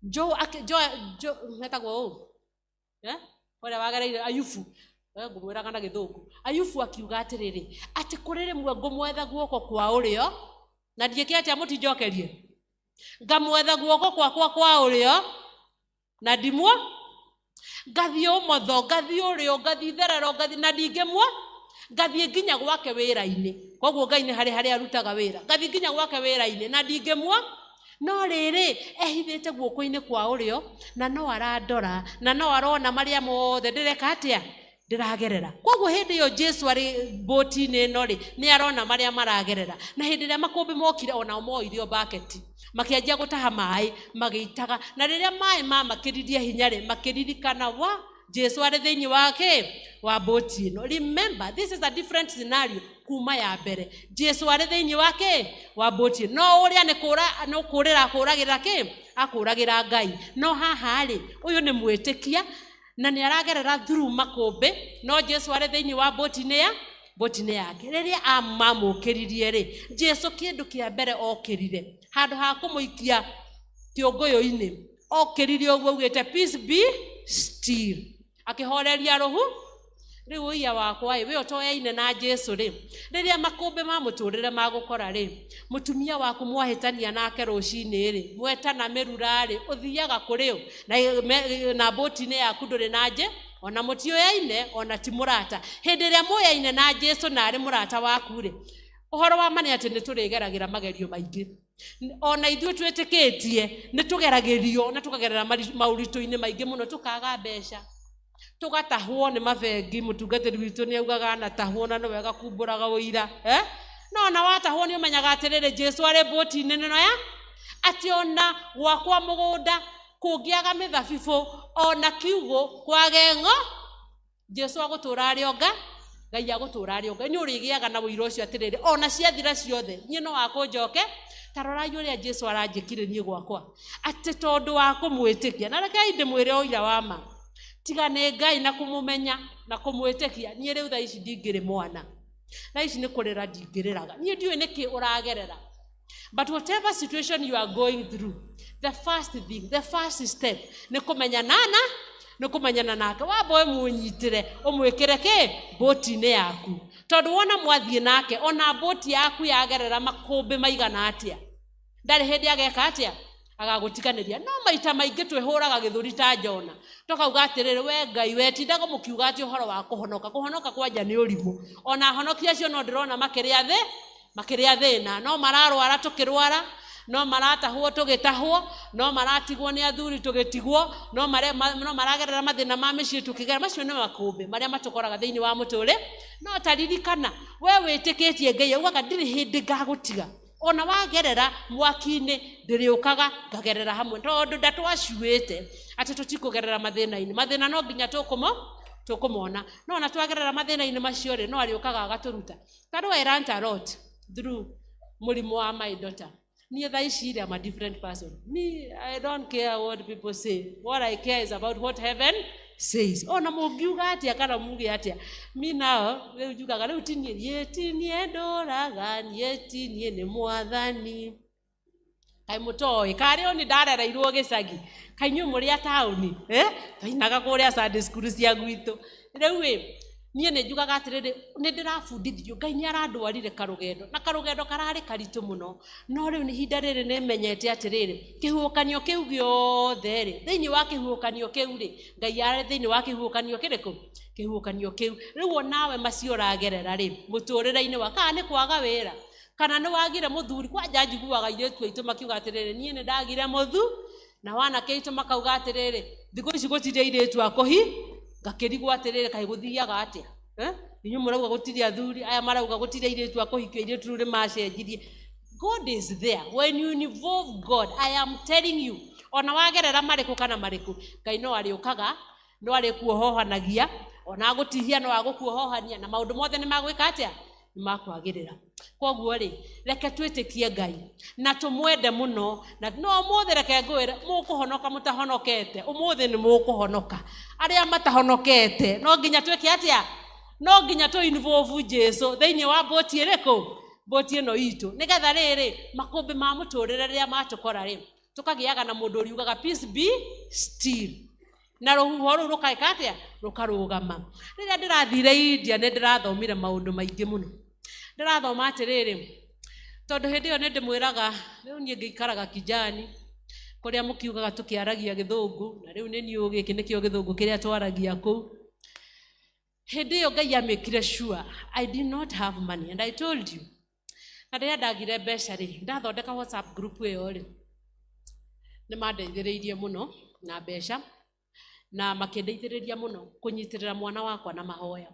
Jo jo jo metagwo ũũ? Eh? Ũrĩa wagereire Ayubu. Ngũmwĩraga na gĩthũngũ. Ayubu akiuga atĩrĩrĩ, atĩ kũrĩ rĩmwe ngũmwetha guoko kwa ũrĩo na ndiĩke atĩa, mũtinjokerie. Ngamwetha guoko kwakwa kwa ũrĩo na ndimwo, ngathiĩ ũmotho, ngathiĩ ũrĩo, ngathiĩ itherero, ngathiĩ na ndingĩmwo, ngathiĩ nginya gwake wĩra-inĩ. Koguo Ngai nĩ harĩ harĩa arutaga wĩra. Ngathiĩ nginya gwake wĩra-inĩ na ndingĩmwo. No rĩrĩ, ehithĩte guoko-inĩ kwa ũrĩo na no arandora na no arona marĩa mothe ndĩreka atĩa, ndĩragerera. Koguo hĩndĩ ĩyo Jesu arĩ mbũti-inĩ ĩno rĩ, nĩ arona marĩa maragerera. Na hĩndĩ ĩrĩa makũmbĩ mokire, onao moire o baketi makĩanjia gũtaha maĩ magĩitaga. Na rĩrĩa maĩ mamakĩririe hinya rĩ, makĩririkana wa Jesu arĩ thĩinĩ wa kĩ, wa mbũti ĩno. Remember, this is a different scenario kuma ya mbere. Jesu arĩ thĩinĩ wa kĩ, wa mbũti ĩno. No ũrĩa nĩ kũra, no kũrĩra akũragĩra kĩ, akũragĩra Ngai. No haha rĩ, ũyũ nĩ mwĩtĩkia na nĩ aragerera through makũmbĩ, no Jesu arĩ thĩinĩ wa mbũti-inĩ ya mbũti-inĩ yake. Rĩrĩa amamũkĩririe rĩ, Jesu kĩndũ kĩa mbere okĩrire, handũ ha kũmũikia kĩũngũyũ-inĩ, okĩrire ũguo augĩte peace be still, akĩhoreria rũhu. Rĩu ũiya wakwa ĩ, we ũtoyaine na Jesu rĩ, rĩrĩa makũmbĩ ma mũtũrĩre magũkora rĩ, mũtumia waku mwahĩtania nake rũcinĩ rĩ, mwetana mĩrura rĩ, ũthiaga kũrĩ ũ? Na mbũti-inĩ yaku ndũrĩ na nje, ona mũtiũyaine, ona ti mũrata. Hĩndĩ ĩrĩa mũyaine na Jesu na arĩ mũrata waku rĩ, ũhoro wa ma nĩ atĩ nĩ tũrĩgeragĩra magerio maingĩ. Ona ithuĩ twĩtĩkĩtie nĩ tũgeragĩrio na tũkagerera maũritũ-inĩ maingĩ mũno, tũkaga mbeca, tũgatahwo nĩ mabengi. Mũtungatĩri witũ nĩ augaga anatahwo na nĩwe agakumbũraga ũira, No ona watahwo nĩ ũmenyaga atĩrĩrĩ, Jesu arĩ mbũti-inĩ ĩno ya atĩ ona gwakwa mũgũnda kũngĩaga mĩthabibũ, ona kiugũ kwage ng'o, Jesu agũtũra arĩ o Ngai agũtũra arĩ o Ngai. Nĩ ũrĩgĩaga na ũira ũcio atĩrĩrĩ, ona ciathira ciothe niĩ no akũnjoke. Ta rorai ũrĩa Jesu aranjĩkire niĩ gwakwa, atĩ tondũ wa kũmwĩtĩkia. Na rekei ndĩmwĩre ũira wa ma, tiga nĩ Ngai na kũmũmenya na kũmwĩtĩkia, niĩ rĩu thaa ici ndingĩrĩ mwana. Thaa ici nĩ kũrĩra ndingĩrĩraga. Niĩ ndiũĩ nĩkĩ ũragerera, but whatever situation you are going through, the first thing, the first step nĩ kũmenya nana, nĩ kũmenyana nake. Wamba ũmũnyitĩre, ũmwĩkĩre kĩ mbũti-inĩ yaku, tondũ wona mwathiĩ nake, ona mbũti yaku yagerera makũmbĩ maigana atĩa, ndarĩ hĩndĩ ageka atĩa, agagũtiganĩria. No maita maingĩ twĩhũraga gĩthũri ta Jona, tũkauga atĩrĩrĩ, we Ngai, wetindaga mũkiuga atĩ ũhoro wa kũhonoka, kũhonoka kwanja nĩ ũrimũ. Ona ahonokia acio no ndĩrona makĩrĩa thĩ, makĩrĩa thĩna, no mararwara tũkĩrwara, no maratahwo tũgĩtahwo, no maratigwo nĩ athuri tũgĩtigwo, no maragerera mathĩna ma mĩciĩ tũkĩgera. Macio nĩ makũmbĩ marĩa matũkoraga thĩinĩ wa mũtũrĩ. No taririkana, we wĩtĩkĩtie Ngai augaga ndirĩ hĩndĩ ngagũtiga. Ona wagerera mwaki-inĩ ndĩrĩũkaga ngagerera hamwe, tondũ ndatwacuĩte atĩ tũtikũgerera mathĩna-inĩ. Mathĩna no nginya tũkũmona, no ona twagerera mathĩna-inĩ macio rĩ, no arĩũkaga agatũruta. Ta rĩu I learned a lot through mũrimũ wa my daughter. Niĩ thaa ici rĩ, I'm a different person. Me, I don't care what people say. What I care is about what heaven says. Ona mũngiuga atĩa kana muge atĩa, me now rĩu njugaga rĩu ti niĩ, niĩ ti niĩ ndũraga, niĩ ti niĩ nĩ Mwathani. Kaĩ mũtoĩ, karĩ o nĩ ndarereirwo gĩcagi, kaĩ inyuĩ mũrĩ a taũni, Twainaga kũrĩa Sunday school cia gwitũ. Rĩu ĩ, niĩ nĩ njugaga atĩrĩrĩ, nĩ ndĩrabundithirio, Ngai nĩ arandwarire karũgendo, na karũgendo kararĩ karitũ mũno. No rĩu nĩ ihinda rĩrĩ nĩ menyete atĩrĩrĩ, kĩhuhũkanio kĩu gĩothe rĩ, thĩinĩ wa kĩhuhũkanio kĩu rĩ, Ngai arĩ thĩinĩ wa kĩhuhũkanio kĩrĩkũ? Kĩhuhũkanio kĩu. Rĩu onawe macio ũragerera rĩ, mũtũrĩre-inĩ wa, kana nĩ kwaga wĩra, kana nĩ wagire mũthuri. Kwanja njiguaga airĩtu aitũ makiuga atĩrĩrĩ, niĩ nĩ ndagire mũthu, na wanake aitũ makauga atĩrĩrĩ, thikũ ici gũtirĩ airĩtu a kũhi, ngakĩrigwo atĩrĩrĩ, kaĩ gũthiaga atĩa? Inyuĩ mũrauga gũtirĩ athuri, aya marauga gũtirĩ airĩtu a kũhikio, airĩtu rĩu nĩ macenjirie. God is there. When you involve God, I am telling you, ona wagerera marĩkũ kana marĩkũ, Ngai no arĩũkaga, no arĩkuohohanagia, ona agũtihia no agũkuohohania, na maũndũ mothe nĩ magwĩka atĩa? Nĩ makwagĩrĩra. Koguo rĩ, Reke twĩtĩkie Ngai na tũmwende mũno, na no ũmũthĩ reke ngwĩre, mũkũhonoka mũtahonokete, ũmũthĩ nĩ mũkũhonoka. Arĩa matahonokete no nginya twĩke atĩa? No nginya tũ involve Jesu thĩinĩ wa boti ĩrĩkũ? Boti ĩno itũ, nĩgetha rĩrĩ makũmbĩ ma mũtũrĩre rĩrĩa matũkora rĩ, tũkagĩaga na mũndũ ũriugaga peace be still, na rũhuho rũu rũkaĩka atĩa? Rũkarũgama. Rĩrĩa ndĩrathire India nĩ ndĩrathomire maũndũ maingĩ mũno. Ndĩrathoma atĩrĩrĩ, tondũ hĩndĩ ĩyo nĩ ndĩmwĩraga, rĩu niĩ ngĩikaraga Kijani kũrĩa mũkiugaga tũkĩaragia gĩthũngũ, na rĩu nĩ niĩ gĩkĩ nĩkĩo gĩthũngũ kĩrĩa twaragia kũu. Hĩndĩ ĩyo Ngai amĩkire sure I did not have money, and I told you. Na rĩrĩa ndagire mbeca rĩ, ndathondeka WhatsApp group ĩyo rĩ, nĩ mandeithĩrĩirie mũno na mbeca, na makĩndeithĩrĩria mũno kũnyitĩrĩra mwana wakwa na mahoya.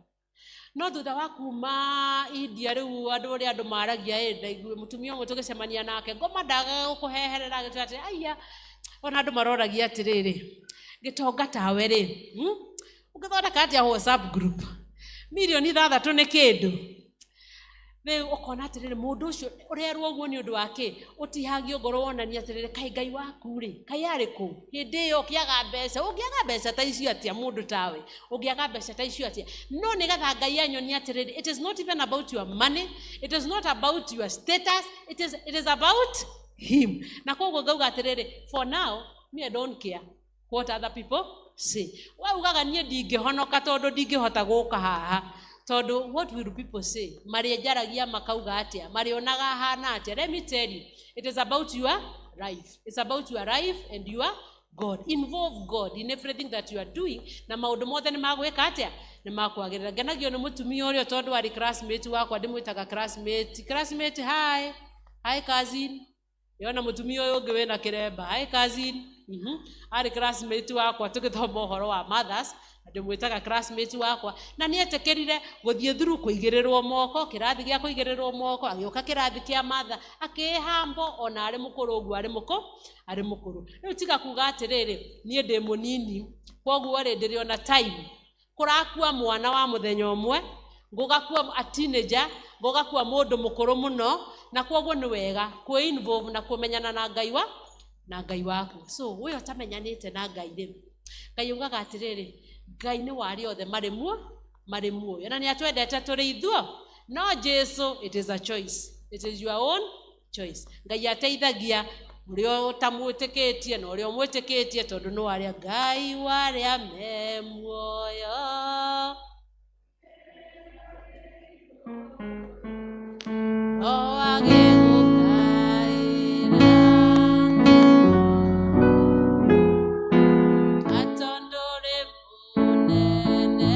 No thutha wa kuma India rĩu andũ ũrĩa andũ maragia ĩ, ndaigua mũtumia ũmwe tũgĩcemania nake, ngoma ndagaga gũkũheherera, agĩtwĩra atĩ aiya, ona andũ maroragia atĩrĩrĩ, gĩtonga tawe rĩ, ũngĩthondeka atĩa WhatsApp group? Mirioni 6 nĩ kĩndũ. Rĩu ũkona atĩrĩrĩ, mũndũ ũcio ũrerwo ũguo nĩ ũndũ wa kĩ? Ũtihagio ngoro wonania atĩrĩrĩ, kaĩ Ngai waku rĩ, kaĩ arĩ kũ? Hĩndĩ ĩyo ũkĩaga mbeca, ũngĩaga mbeca ta icio atĩa mũndũ tawe? Ũngĩaga mbeca ta icio atĩa? No nĩgetha Ngai anyonie atĩrĩrĩ, it is not even about your money, it is not about your status, it is about him. Na koguo ngauga atĩrĩrĩ, for now, me I don't care what other people say. We ugaga niĩ ndingĩhonoka tondũ ndingĩhota gũka haha. Tondũ what will people say? Marĩnjaragia makauga atĩa? Marĩonaga hana atĩa? Let me tell you, it is about your life. It's about your life and your God. Involve God in everything that you are doing. Na maũndũ mothe nĩ magwĩka atĩa? Nĩ makwagĩrĩra. Ngenagio nĩ mũtumia ũrĩa tondũ arĩ classmate wakwa, ndĩmwĩtaga classmate. Classmate, hi. Hi cousin. Yona mũtumia ũyũ ũngĩ wĩna kĩremba. Hi cousin. Arĩ classmate wakwa tũgĩthoma ũhoro wa mothers, na ndĩmwĩtaga classmate wakwa, na nĩetĩkĩrire gũthiĩ through kũigĩrĩrwo moko, kĩrathi gĩa kũigĩrĩrwo moko, agĩũka kĩrathi kĩa mother, akĩĩhambo ona arĩ mũkũrũ ũguo, arĩ mũkũrũ. Rĩu tiga kuga atĩrĩrĩ, niĩ ndĩ mũnini, kwoguo rĩ, ndĩrĩ ona time. Kũrakua mwana wa mũthenya ũmwe, gũgakua a teenager, gũgakua mũndũ mũkũrũ mũno, na kwoguo nĩ wega kwĩ-involve na kũmenyana na Ngai wa na Ngai waku. So we ũtamenyanĩte na Ngai rĩ, Ngai augaga atĩrĩrĩ, Ngai nĩ wa arĩa othe marĩ marĩ muoyo, na nĩ atwendete tũrĩ ithuo. No Jesu, it is a choice. It is your own choice. Ngai ateithagia ũrĩa ũtamwĩtĩkĩtie na ũrĩa ũmwĩtĩkĩtie, tondũ no arĩa Ngai wa arĩa me muoyo. O agĩgũkaĩra. Na tondũ ũrĩ mũnene,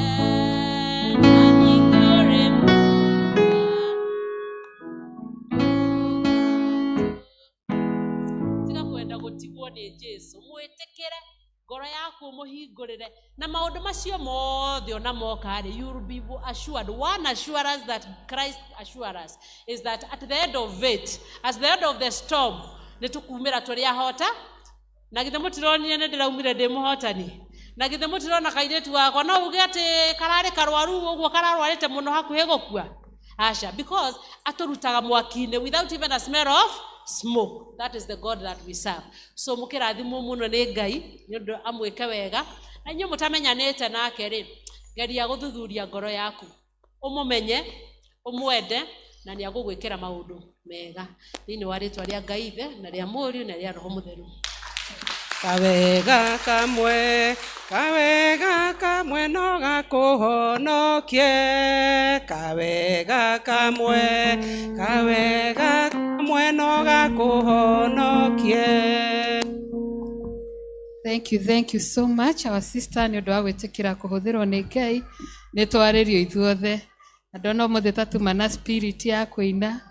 na ningĩ ũrĩ mwega. Tiga kwenda gũtigwo nĩ Jesu, mwĩtĩkĩre ngoro yaku ũmũhingũrĩre, na maũndũ macio mothe ona moka rĩ, you will be assured. One assurance that Christ assures us is that at the end of it, at the end of the storm, nĩ tũkumĩra tũrĩ ahota. Na githĩ mũtironire nĩ ndĩraumire ndĩ mũhotani? Na githĩ mũtirona kairĩtu gakwa no uge atĩ kararĩ karwaru ũguo, kararwarĩte mũno hakuhĩ gũkua? Aca, because atũrutaga mwaki-inĩ without even a smell of smoke. That is the God that we serve. So mũkĩrathimwo mũno nĩ Ngai nĩ ũndũ amwĩke wega. Na inyuĩ mũtamenyanĩte nake rĩ, geria gũthuthuria ngoro yaku, ũmũmenye, ũmwende, na nĩ agũgwĩkĩra maũndũ mega thĩinĩ wa rĩtwa rĩa Ngai Ithe na rĩa Mũriũ na rĩa Roho Mũtheru. Kawega kamwe, kawega kamwe no gakũhonokie. Kawega kamwe, kawega kamwe no gakũhonokie. Thank you, thank you so much, our sister, nĩ ũndũ wa gwĩtĩkĩra kũhũthĩrwo nĩ Ngai. Nĩ twarĩrio ithuothe. Na ndona ũmũthĩ ta tuma na spirit ya kũina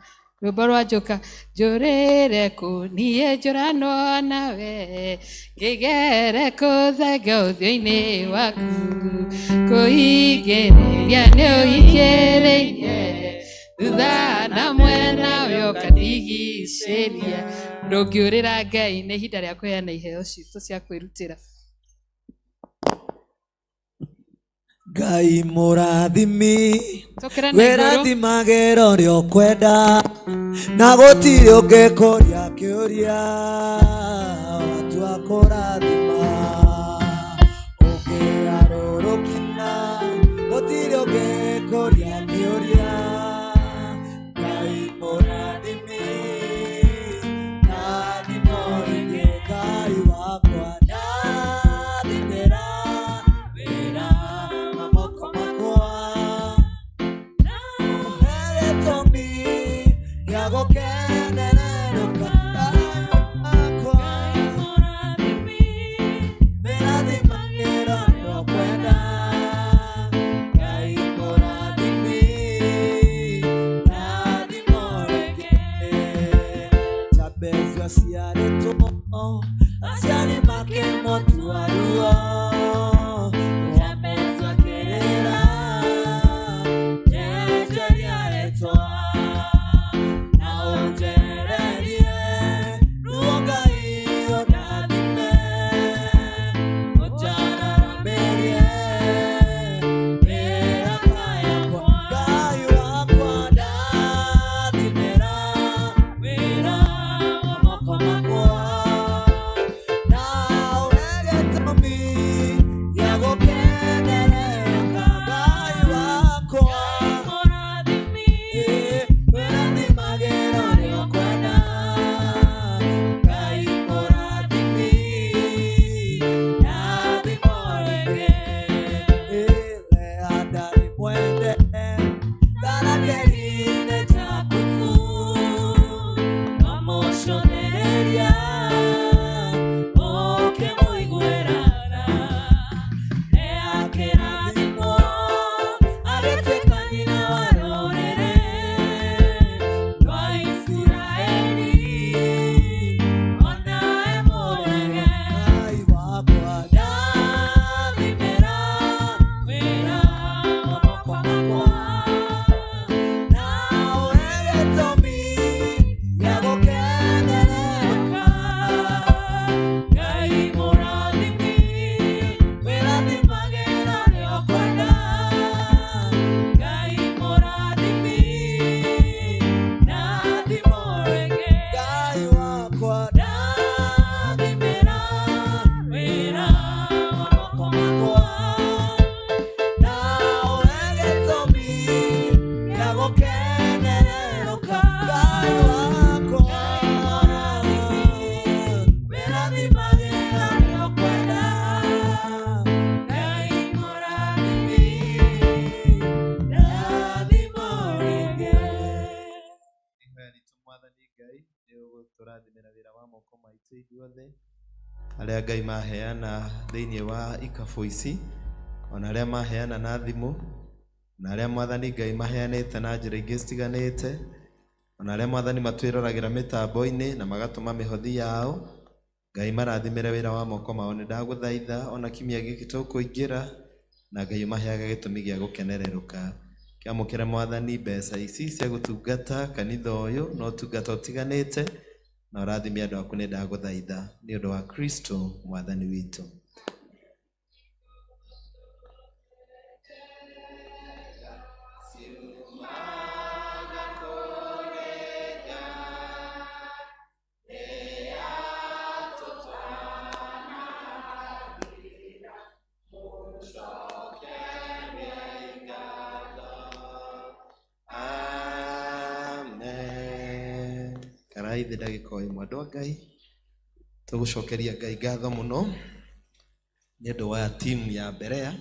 rwĩmbo rwa njoka, njũrĩre kũ niĩ njũranwo nawe, ngĩgere kũ thenge ũthiũ-inĩ waku, kũingĩrĩria nĩ ũingĩrĩirie, thutha na mwena ũyũ ũkandigicĩria. Ndũngĩũrĩra Ngai. Nĩ ihinda rĩa kũheana iheo citũ cia kwĩrutĩra. Ngai mũrathimi Tũkĩre na igũrũ. wĩrathimagĩra ũrĩa ũkwenda na gũtirĩ ũngĩkũria kĩũria watua kũrathima ũngĩgarũrũkia gũtirĩ ũngĩkũria kĩũria Ngai mũrathimi rathimo rĩngĩ Ngai wakwa ndathimĩra wĩra wa moko makwa gĩtũmi gĩa gũkenererũka akwa wĩrathimagĩra ũrĩa ũkwenda Ngai mũrathimi rathimo rĩngĩ Jabezu aciarĩtwo aciari makĩmũtua ruo Jabezu akĩrĩra njenjeria rĩtwa na ũnjererie ruo Ngai ũndathime ũnjararamĩrie mĩaka yakwa Ngai wakwa ndathimĩra wĩra wa moko makwa na ũhe gĩtũmi gĩa gũkenererũka Ngai wakwa wĩrathimagĩra ũrĩa ũkwenda Ngai mũrathimi rathimo rĩngĩ Lea ndarĩ mwende Tarakeri-inĩ Jakubu wamũconereria ũkĩmũiguĩra tha Lea akĩrathimwo agĩtuĩka nyina wa rũrĩrĩ rwa Isiraeli ona e mũrege Ngai wakwa ndathimĩra wĩra wa moko makwa na ũhe gĩtũmi gĩa gũkenererũka Ngai mũrathimi wĩrathimagĩra ũrĩa ũkwenda Ngai mũrathimi rathimo rĩngĩ Ngai wakwa ndathimĩra wĩra wa moko makwa na ũhe gĩtũmi gĩa gũkenererũka Ngai wakwa wĩrathimagĩra ũrĩa ũkwenda Ngai mũrathimi rathimo rĩngĩ Ihoya ritũ mwathani Ngai nĩ ũgũtũrathimĩra wĩra wa moko maitũ ithuothe arĩa Ngai maheana thĩinĩ wa ikabũ ici ona arĩa maheana na thimũ na arĩa mwathani Ngai maheanĩte na njĩra ingĩ citiganĩte ona arĩa mwathani matwĩroragĩra mĩtambo-inĩ na magatũma mĩhothi yao Ngai marathimĩre wĩra wa moko mao nĩ ndagũthaitha ona kiumia gĩkĩ tũkũingĩra na Ngai ũmaheage gĩtũmi gĩa gũkenererũka kĩamũkĩre mwathani mbeca ici cia gũtungata kanitha ũyũ na ũtungata ũtiganĩte na ũrathime andũ aku nĩ ndagũthaitha nĩ ũndũ wa Kristo mwathani witũ. Amen. Karai thĩ ndagĩka o ĩmwe andũ a Ngai tũgũcokeria Ngai ngatho mũno nĩ ũndũ wa timu ya Berea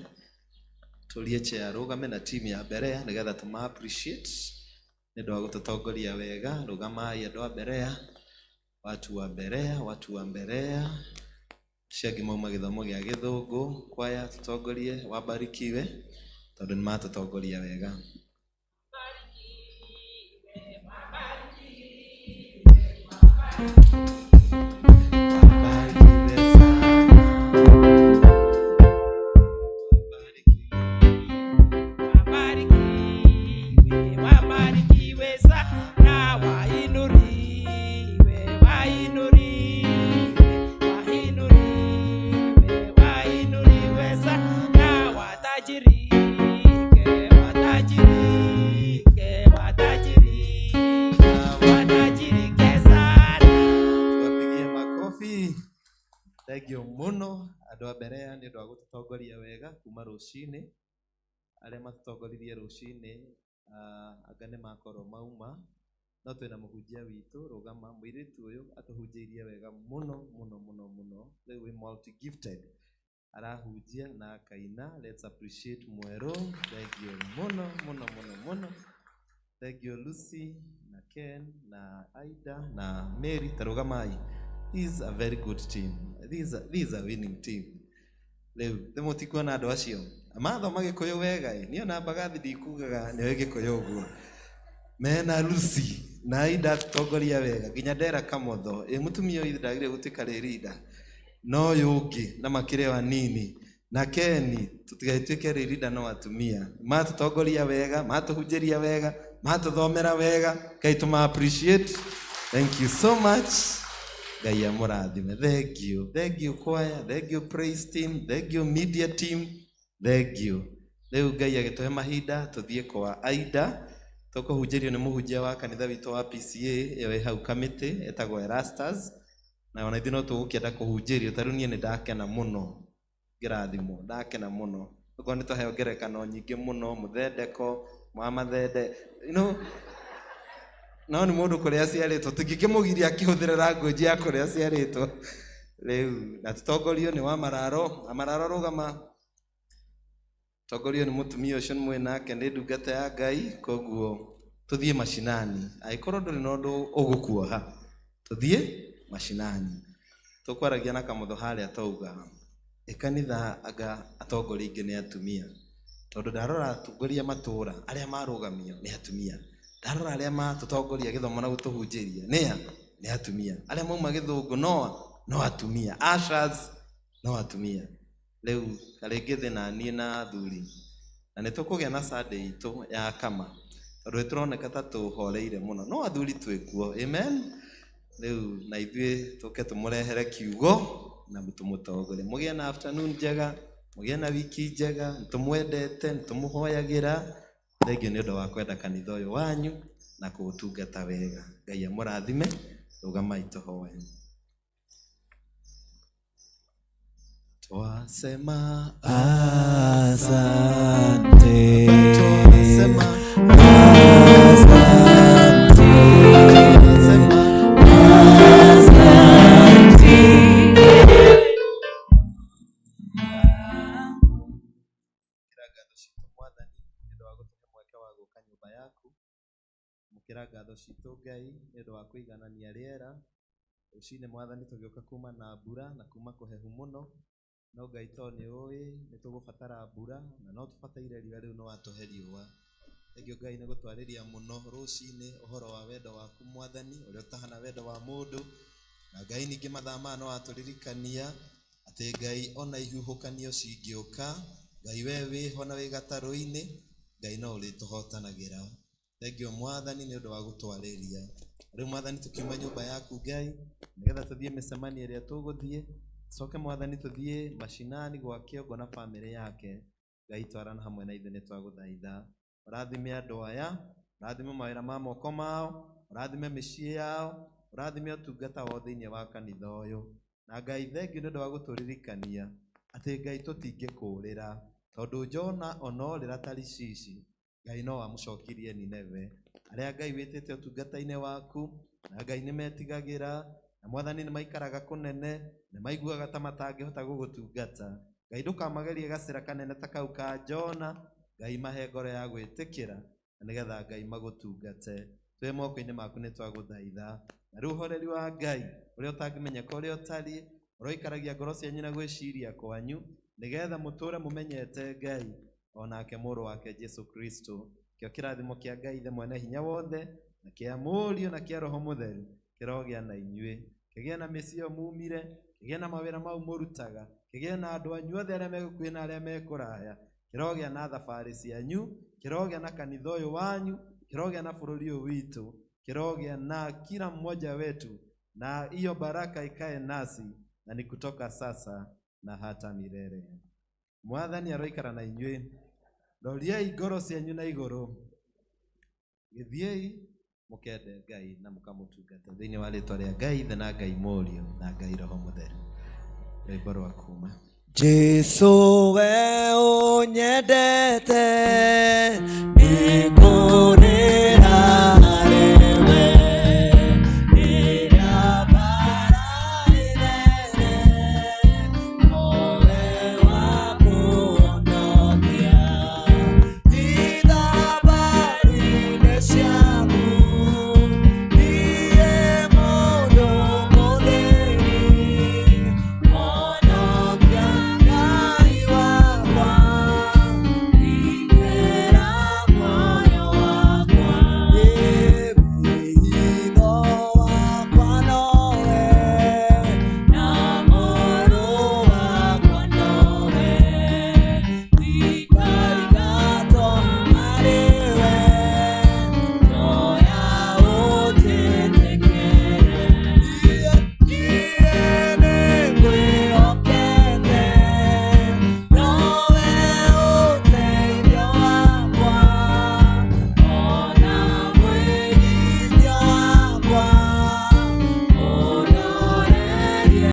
tũrie chair rũgame na timu ya Berea nĩgetha tũma appreciate nĩ ũndũ wa gũtũtongoria wega rũgamai andũ a Berea watu wa Berea watu wa Berea acio angĩ mauma gĩthomo gĩa gĩthũngũ kwaya tũtongorie wabarikiwe tondũ nĩ matũtongoria wega. Wabarikiwe sana wainuliwe, wainuliwe, wainuliwe, wainuliwe sana watajiri. Thengio mũno andũ a Berea nĩ ũndũ wa gũtũtongoria wega kuma rũcinĩ. Arĩa matũtongoririe rũcinĩ anga nĩ makorwo mauma, no twĩna mũhunjia witũ rũgama, mũirĩtu ũyũ atũhunjĩirie wega mũno mũno mũno mũno. Rĩu wĩ multi gifted, arahunjia na akaina. Let's appreciate Mwerũ. Thengio mũno mũno mũno mũno. Thengio Lucy na Ken na Aida na Mary, tarũgamai. This is a very good team. This is a winning team. Rĩu nĩ mũtikuona andũ acio mathoma gĩkũyũ wega ĩ, niĩ ona mbagathi ndikugaga nĩwe gĩkũyũ ũguo. Mena Lucy na Aida tũtongoria wega nginya Ndera Kamotho ĩ mũtumia ũyũ ndagire gũtuĩka rĩrinda no ũyũ ũngĩ na makĩrĩ o anini na Keni tũtigagĩtuĩke rĩrinda no atumia matũtongoria wega, matũhunjĩria wega, matũthomera wega. Ngai tũma appreciate. Thank you so much. Ngai amũrathime. Thank you. Thank you choir, thank you praise team, thank you media team, thank you. Rĩu Ngai agĩtũhe mahinda tũthiĩ kwa Aida tũkũhunjĩrio nĩ mũhunjia wa kanitha witũ wa PCA ĩyo ĩ hau Kamĩtĩ ĩtagwo Erastus, na ona ithuĩ no tũgũkĩenda kũhunjĩrio. Ta rĩu niĩ nĩ ndakena mũno ngĩrathimwo, ndakena mũno okorwo nĩ twaheo ngerekano nyingĩ mũno, mũthendeko wa mathende, you know, no nĩ mũndũ kũrĩa aciarĩtwo tũtingĩkĩmũgiria akĩhũthĩra language ya kũrĩa aciarĩtwo. Rĩu na tũtongorio nĩ wa Mararo, Amararo rũgama, tongorio nĩ mũtumia ũcio nĩ mwĩ nake, nĩ ndungata ya Ngai. Koguo tũthiĩ macinani, angĩkorwo ndũrĩ na ũndũ ũgũkuoha tũthiĩ macinani. Tũkwaragia na Kamotho harĩa twauga ĩ kanitha anga atongoria aingĩ nĩ atumia, tondũ ndarora atongoria matũra arĩa marũgamio nĩ atumia, ndarora arĩa matũtongoria gĩthomo na gũtũhunjĩria nĩa nĩ atumia, arĩa mauma gĩthũngũ no atumia, ushers no atumia. Rĩu rĩngĩ thĩ na niĩ na athuri na nĩ tũkũgĩa na Sunday itũ ya kama, tondũ nĩ tũroneka ta tũhoreire mũno, no athuri twĩkuo. Amen. Rĩu na ithuĩ tũke tũmũrehere kiugo na tũmũtongorie. Mũgĩe na afternoon njega, mũgĩe na wiki njega, nĩtũmwendete, nĩtũmũhoyagĩra. Thengio nĩ ũndũ wa kwenda kanitha ũyũ wanyu na kũũtungata wega. Ngai amũrathime. Rũgamai tũhoe. Twasema asante, twasema asante, twasema asante. Mũkĩra ngatho citũ Mwathani nĩ ũndũ wa gũtũhe mweke wa gũka nyũmba yaku. Mũkĩra ngatho citũ Ngai nĩ ũndũ wa kũiganania rĩera. Rũcinĩ Mwathani tũgĩũka kuma na mbura na kuma kũhehu mũno, no Ngai to nĩ ũĩ nĩ tũgũbatara mbura na no tũbataire riũa, rĩu nĩ watũhe riũa. Thengio Ngai nĩ gũtwarĩria mũno rũcinĩ ũhoro wa wendo waku Mwathani ũrĩa ũtahana wendo wa mũndũ. Na Ngai ningĩ mathaa maya no watũririkania atĩ Ngai ona ihuhũkanio cingĩũka, Ngai we wĩho na wĩ gatarũ-inĩ, Ngai no ũrĩtũhotanagĩra. Thengio Mwathani nĩ ũndũ wa gũtwarĩria. Rĩu Mwathani tũkiuma nyũmba yaku Ngai nĩgetha tũthiĩ mĩcemanio ĩrĩa tũgũthiĩ, tũcoke Mwathani tũthiĩ macinani gwa Kĩongo na bamĩrĩ yake. Ngai twarana hamwe na ithuĩ nĩ twagũthaitha. Ũrathime andũ aya, ũrathime mawĩra ma moko mao, ũrathime mĩciĩ yao, ũrathime ũtungata wao thĩinĩ wa kanitha ũyũ. Na Ngai thengio nĩ ũndũ wa gũtũririkania atĩ Ngai tũtingĩkũũrĩra, tondũ Jona ona orĩra Tarishishi, Ngai no amũcokirie Nineve. Arĩa Ngai wĩtĩte ũtungata-inĩ waku, na Ngai nĩ metigagĩra, na Mwathani nĩ maikaraga kũnene, nĩ maiguaga ta matangĩhota gũgũtungata. Ngai ndũkamagerie gacĩra kanene ta kau ka Jona, Ngai mahe ngoro ya gwĩtĩkĩra, na nĩgetha Ngai magũtungate. Twĩ moko-inĩ maku nĩ twagũthaitha. Na rĩu ũhoreri wa Ngai ũrĩa ũtangĩmenyeka ũrĩa ũtariĩ, ũroikaragia ngoro cianyu na gwĩciria kwanyu, nĩgetha mũtũre mũmenyete Ngai onake mũrũ wake Jesu Kristo. Kĩo kĩrathimo kĩa Ngai Ithe mwene hinya wothe, na kĩa Mũriũ na kĩa Roho Mũtheru kĩrogĩa na inyuĩ. Kĩgĩe na mĩciĩ ĩyo mumire, kĩgĩe na mawĩra mau mũrutaga, kĩgĩe na andũ anyu othe arĩa me gũkuhĩ na arĩa me kũraya, kĩrogĩa na thabarĩ cianyu, kĩrogĩa na kanitha ũyũ wanyu, kĩrogĩa na bũrũri ũyũ witũ, kĩrogĩa na kila mmoja wetu, na hiyo baraka ikae nasi na ni kutoka sasa na hata milele. Mwathani aroikara na inyuĩ. Roriai ngoro cianyu na igũrũ, gĩthiĩi mũkende Ngai na mũkamũtungata thĩinĩ wa rĩtwa rĩa Ngai Ithe na Ngai Mũriũ na Ngai Roho Mũtheru. Rwĩmbo rwa kuma. Jesu, we ũnyendete nĩ kũrĩ